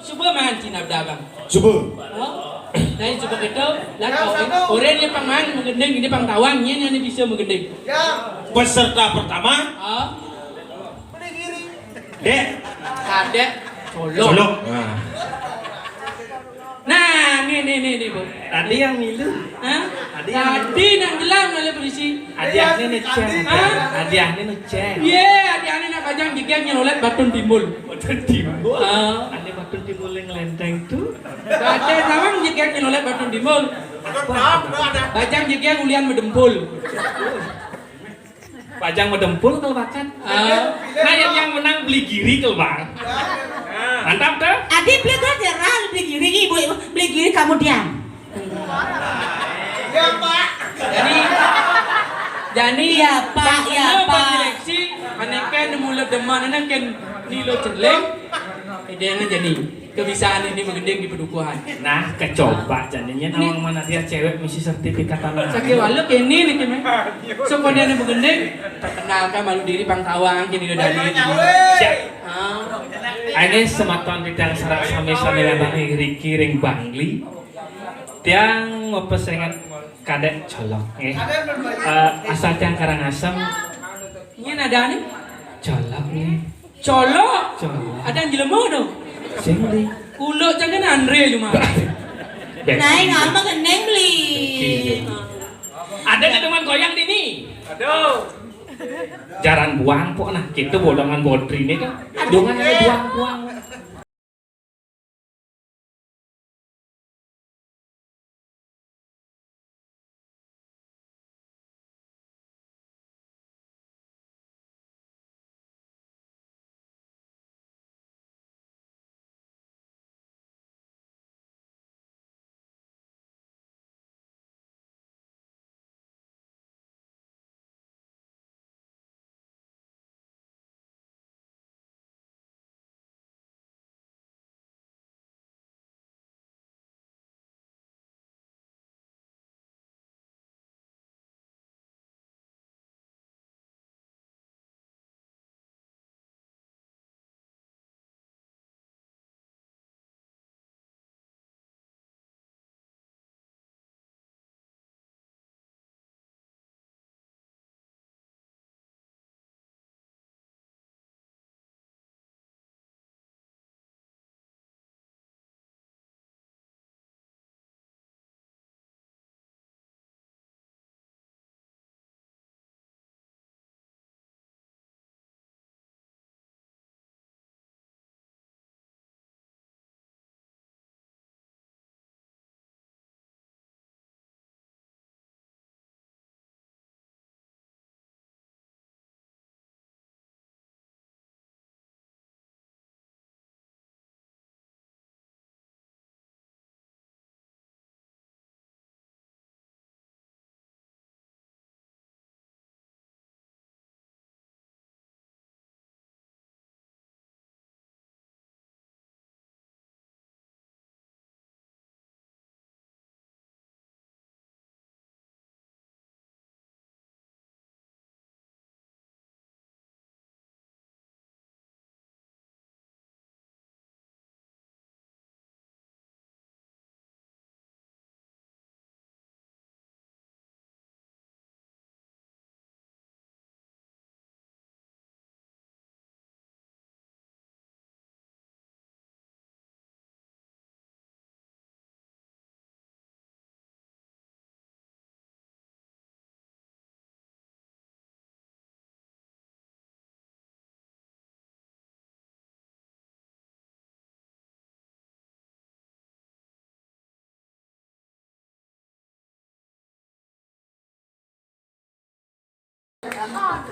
suba maan cina dagang. Suba. Oh, nah, suba kita, lah kau, orang yang pang maan magending, ini pang tawang, ini, ini bisa magending. Peserta pertama. Oh. Dek. Kadek. Colok. Colok. Nah. Nah, nih, nih, nih, nih, Bu. Tadi yang milu. Hah? Tadi yang milu. Tadi nang jelang oleh polisi. Hadiahnya nih, Ceng. Hah? Hadiahnya nih, Ceng. Iya, hadiahnya nak bajang jegég nyelolet batun timbul. Batun timbul? Ah. Ada batun timbul yang ngelenteng tuh. Ada nawang jegég nyelolet batun timbul. Bajang jegég ulian medempul. Bajang medempul kalau bakat. Ah. Nah, yang, yang menang beli giri kalau bang. Mantap tuh. Adi beli tuh jerah beli giri ibu, ibu beli giri kamu diam. Ya, Pak. Jadi, jadi ya, Pak, ya, Pak. Direksi, aneken mula demen, aneken Nilo Cerling. Ide yang jadi. Kebiasaan ini magending di pedukuhan. Nah, kecoba jadinya nawang mana dia cewek misi sertifikat tanah. Sakéwala kéné nih, Cémé. Sok koné magending, perkenalkan malu diri pang tawang, kéné udah dari. Siap. Ah. Ini semeton di dalam sarak sami-sami ini Riki ring Bangli. Tiang mau pesengan kadek colok, nggih. Eh, asal tiang Karangasem. Ini ada nih. Colok nih. Colok. Colok. Ada yang jelema tu. Sing beli. Kuluk jangan Andre cuma. Naik apa keneng beli? Ada di teman goyang di ni. Aduh. Jaran buang pok nah, kita bodangan bodri ni kan. Aduh. Dengan ada buang-buang.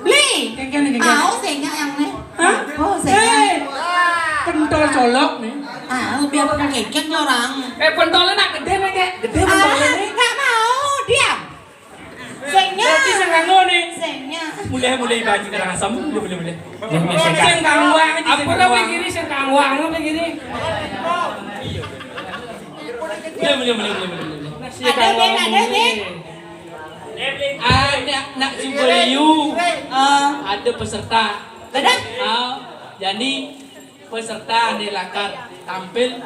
Beli. Kengkeng, kengkeng. Au, sing nyak yang nih. Hah? Oh, sing nyak. Eh, pentol colok nih. Au, biar pentol kengkeng nih orang. Eh, pentolnya nak gedé nih, Kek. Gedé pentolnya nih. Nggak mau, diam. Sing nyak. Berarti sing kanggo nih. Sing nyak. Mulai, mulai baju Karangasem, mulai, mulai, mulai. Sing kanggo aja, sing kanggo. Apa pikirnya sing kanggo, apa pikirnya? Mulai, mulai, mulai, mulai, mulai. Sing kanggo. Ada, Dek, ada, Dek. Ada nak Jubiliu. Ah. Ada peserta. Ada? Ah, jadi peserta nih lakar tampil.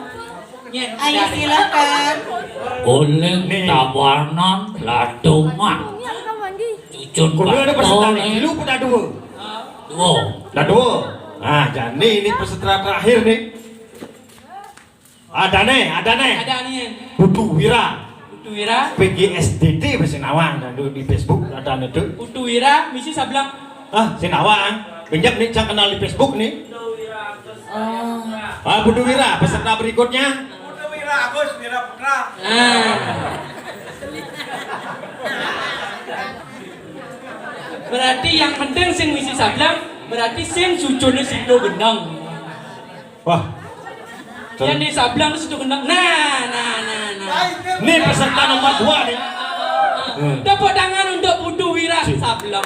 Ayo, silakan. Oleh tawanan ladongan. Cucun. Kudu ada peserta nih. Lu kudu dua. Dua. Dah dua. Nah, jadi ini peserta terakhir nih. Ada nih, ada nih. Ada nih. Putu Wira. Putu Wira. P G S D D bahasa Nawang, dan di Facebook ada nih tuh. Putu Wira, misi Sablang. Ah, si Nawang. Genjap nih, cang kenal di Facebook nih. Oh. Ah, Putu Wira, peserta berikutnya. Putu Wira Agus, Wira Putra. Nah. Berarti yang penting sing misi Sablang, berarti sing cucune Sido Gendang. Wah. Yang di Sablang itu situ kena. Nah, nah, nah, nah. Ini peserta nomor dua nih. Hmm. Tepuk tangan untuk Putu Wira Sablang.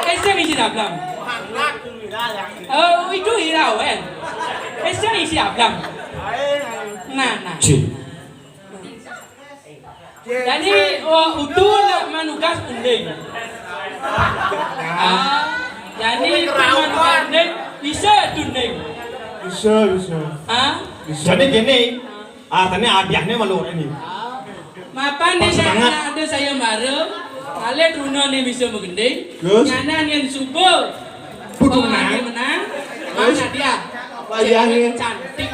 Eh, saya isi Sablang. Oh, itu Wira, wen. Eh, saya isi Sablang. Nah, nah. Jadi, oh, Utu nak manugas gending. Ah, jadi Utu manugas gending, bisa gending. Bisa, bisa. Ah? Bisa. Jadi gini, artinya hadiahnya malu ini. Mapan nih, ada saya baru, kalian Runa nih bisa menggending. Terus? Nyana nih subuh. Kudu menang. Menang. Mana dia? Wayahnya. Cantik.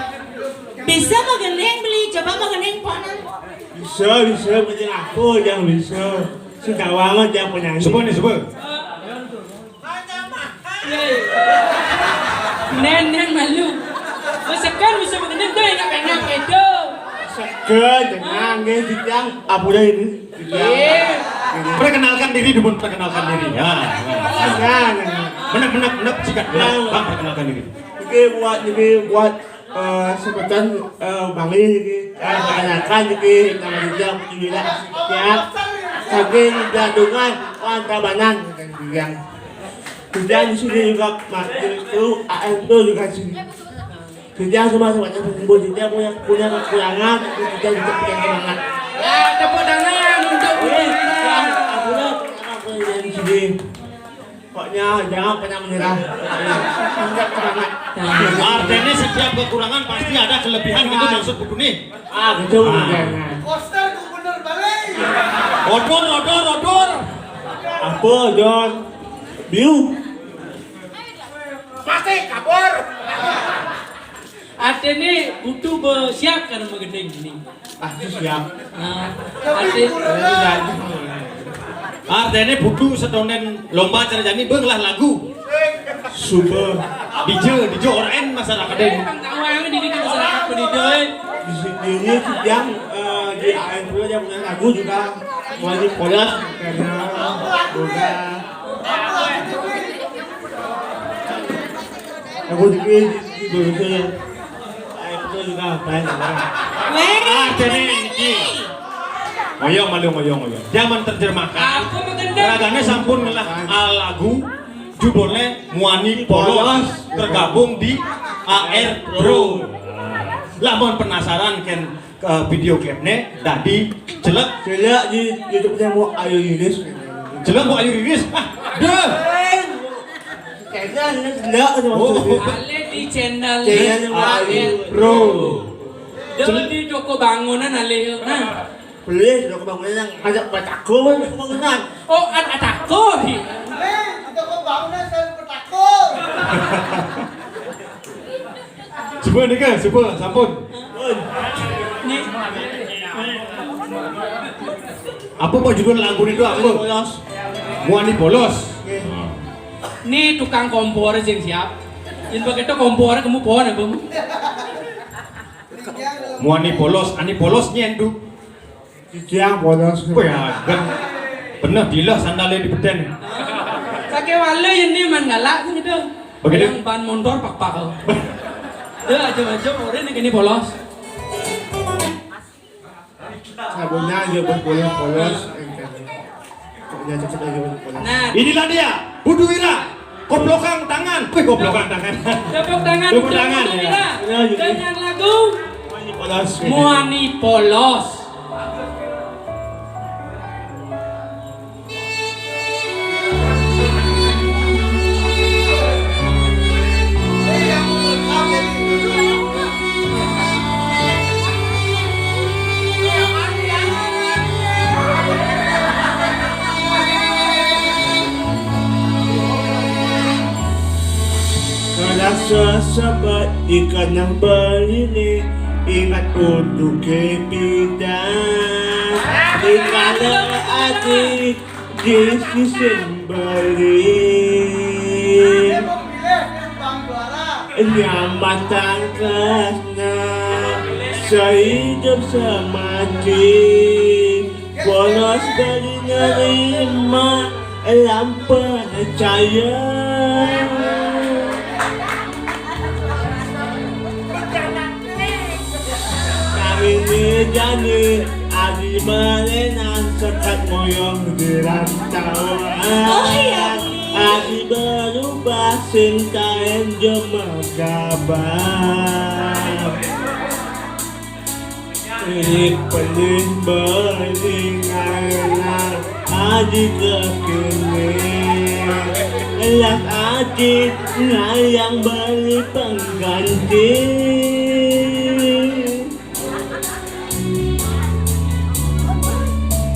Bisa mau gending beli, coba mau gending ponan. Bisa, bisa, punya aku yang bisa. Sudah lama dia penyanyi. Sebut nih, sebut. Nenen malu. Sekan bisa mau gending tuh, nggak pengen gitu. Sekan, jangan, nggak, Jang. Apa udah ini? Iya. Perkenalkan diri dulu, perkenalkan diri. Ya. Nah, nah, nah. Menang, menang, menang, sikat. Bang, perkenalkan diri. Oke, buat ini, buat, eh, sebutan, eh, Bang Lee ini, eh, perkenalkan ini, nama dia Putu Wira, ya. Saking Gadungan, Tabanan, yang kerja di sini juga, Mas, itu A M tuh juga sini. Kerja semua semuanya sembuh, dia punya, punya kekurangan, tapi kita juga punya semangat. Ya, tepuk tangan untuk Putu Wira. Aku lah, aku yang di sini. Pokoknya jangan pernah menyerah. Punya semangat. Artinya setiap kekurangan pasti ada kelebihan gitu maksud Putu nih. Ah, betul. Ah. Jangan. Poster gubernur Bali. Odor, odor, odor. Apa, John? Biu. Pasti kabur. Artinya butuh bersiap karena menggending ini. Pasti siap. Nah, arti-, artinya butuh setonen lomba cara jani benglah lagu. Suba. Dija, dija orang masyarakat ini. Bang tahu yang di masyarakat pendidik. Di sini yang, eh, di A M Pro yang punya lagu juga wajib polos karena juga. Aku juga di Indonesia ya. Saya betul juga apa ya? Weh, ah, jadi ini. Ngoyong malu ngoyong ngoyong. Jangan terjemahkan. Aku mengendam. Ragane sampun ngelah, ah, lagu judulnya Muani Polos, tergabung di A R Pro. Lah, mohon penasaran kan ke video klipnya, dadi celek. Celek di YouTube-nya mau Ayu Riris. Celek mau Ayu Riris. Ah, deh. Kayaknya ini celek aja maksudnya. Oh. Ale di channel Ayu Pro. Dia di toko bangunan ale. Nah. Beli toko bangunan yang ngajak batako bangunan. Oh, ada tako di. Eh, di toko bangunan saya batako. Coba nih kan, coba sampun. Nih. Apa, apa judul lagu itu apa? Polos. Muani Polos. Nih tukang kompor sing siap. Yang begitu kompor kamu pohon apa? Muani Polos, ani polos nyendu. Ciciang polos. Wih, agak. Bener, dilah sandalnya di beden. Kewala ini man galak sih gitu. Begitu. Yang ban motor pak-pak. Dia aja-aja orang ini polos. Sabunnya aja berpolos-polos. Pokoknya cocok aja berpolos. Nah, inilah dia, Putu Wira. Koplokan tangan. Wih, koplokan tangan. Tepuk tangan. Tepuk tangan, ya. Dengan lagu Muani Polos. Muani Polos. Rasa sabat ikan yang berinik, ingat untuk kita. Dikala adik di sisi balik, nyaman tangkasnya sehidup semati. Polos bagi nerima lampa cahaya. Kami ni jani adi melenang sekat moyong di rantauan. Oh, iya, Bli. Adi berubah sinta enjo mekabar. Ini pelih beringalah adi kekini. Elas adi ngayang beli pengganti.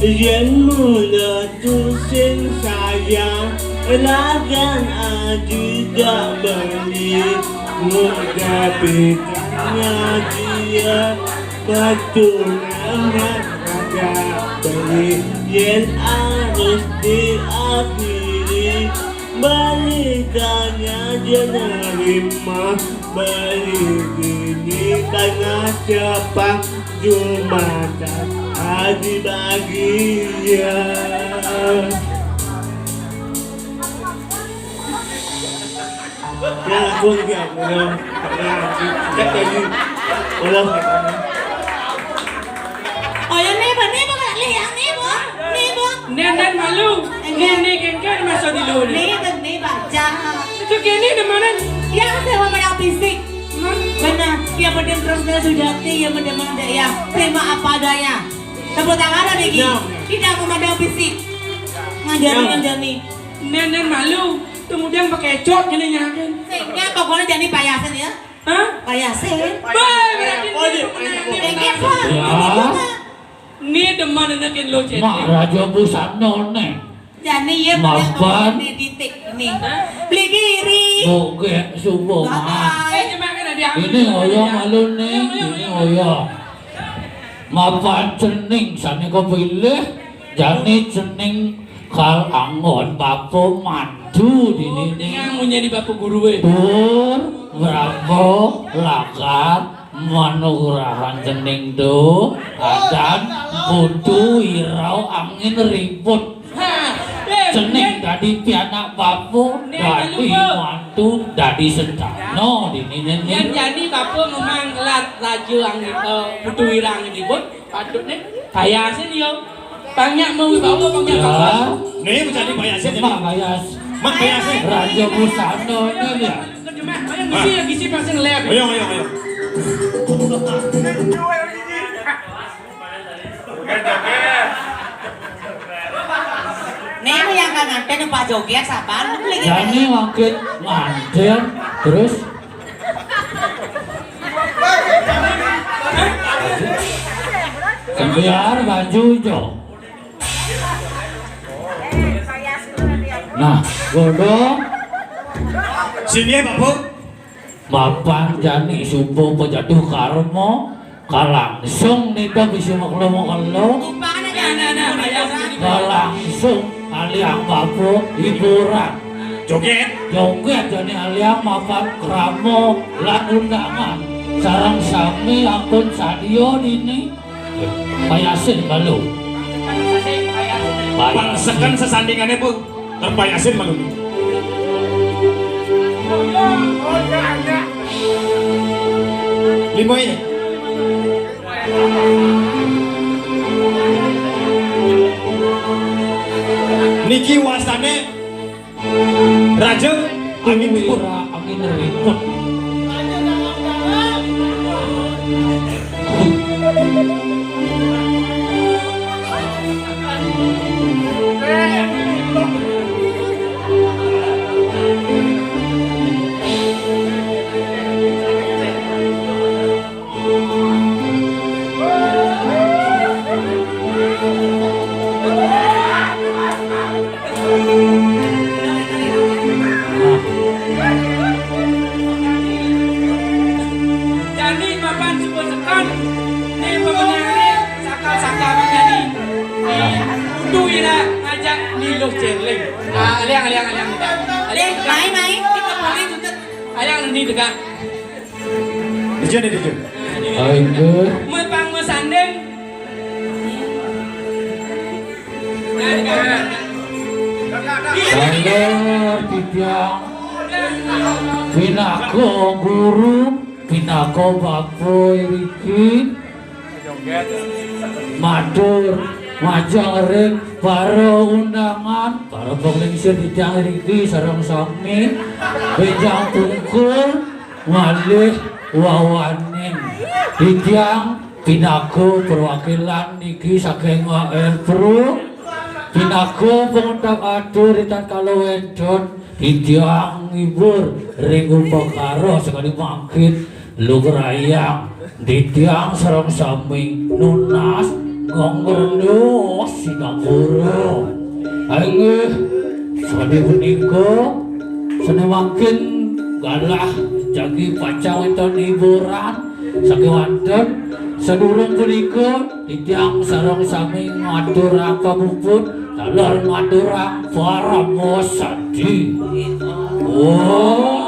Yen mula tusing sayang, lagan adi dak beli. Muda pitanya dia, betul amat dak beli. Yen harus diakhiri, balikannya dia nerima. Beli bini tanah cepat Jumatan adi bahagia. Ya, aku lagi, aku udah, udah, udah, udah. Oh ya, nih, Bang, nih, Bang, nih, yang nih, Bang. Nih, Bang. Nen, nen, malu. Enggak. Nih, nih, kengken, masuk dulu nih. Nih, Bang, nih, baca. Itu kene di mana? Yang sewa modal fisik. Hah? Benar. Yang penting terus dia sujati, yang penting mana ya. Terima apa adanya. Tepuk tangan ada lagi. Ya. Tidak memandang fisik. Ngajarin yang jani. Nen, nen, malu. Kemudian pakai cot kene nyakin. Sehingga pokoknya jani payasin ya. Hah? Payasin. Bah, berarti oh, ini iya. Pemenang, ini pemenang. Enggak, Pak. Ya. Ini juga. Ini demen enakin lo, Cek. Mak Raja Busana nih. Jani ya, mapan. Ini titik ini. Hah? Beli kiri. Oke, subuh, Mak. Bye-bye. Eh, cuma kan ada yang ini ngoyo malu nih, ini ngoyo. Mapan cening, sane kok pilih. Jani cening kal anggon bapa mantu dini nih. Yang punya di bapa guru, eh. Tur, bravo, lakar, manugrahan cening tu, adan, kudu, irau, angin, ribut. Ha, eh, cening dadi pianak bapa, dadi mantu, dadi sentano, dini nih. Yang jani bapa memang lat raja angin, eh, putu irang ribut. Patut nih, payasin yo. Banyak mau bawa, banyak bawa. Nih, mencari payasin. Mak payas. Mak payasin. Raja busana ini dia. Ayo, ngisi, ngisi, pasti ngelep. Ayo, ayo, ayo. Nih, yang kan nganten Pak Joget, sabar, lu lagi. Jani makin nganten, terus Biar baju ijo. Nah, godong. Sini ya, Pak Bu. Bapak jani subuh pejaduh karma, kalangsung nida bisa maklo-maklo. Kalangsung aliang bapak hiburan. Joget. Joget jani aliang mapan krama lan undangan. Sareng sami ampun sadia dini. Payasin malu. Payasin. Bangsekan sesandingannya, Bu. Ter payasin malu. Lima ini. Niki wastane Raja Angin Ribut. Angin Ribut. Jani mapan suku sekon, ni pemenang ni sakal-sakal menjadi. Ni udu ira ngajak ni Luh Cherling. Ah, aliang, aliang, aliang. Aliang, mai, mai, kita boleh tuntut. Aliang ni tegak. Dijun, dijun. Ayo. Mepang mesanding. Salah titiang pinaka guru, pinaka bapa iriki. Matur majeng ring para undangan, para panglingsir titiang iriki sareng sami, bénjang pungkur malih wawaning. Titiang pinaka perwakilan niki saking R Pro, pinaka pangutap atur ritatkala wénten titiang ngibur ring upakara sakadi mangkin lugrayang titiang sareng sami nunas nganggerna sinapura. Inggih, sakadi punika, sané mangkin galah jagi pacang wénten hiburan sakéwanten. Sadurung punika, titiang sareng sami ngaturang pamuput, taler ngaturang parama santi. Om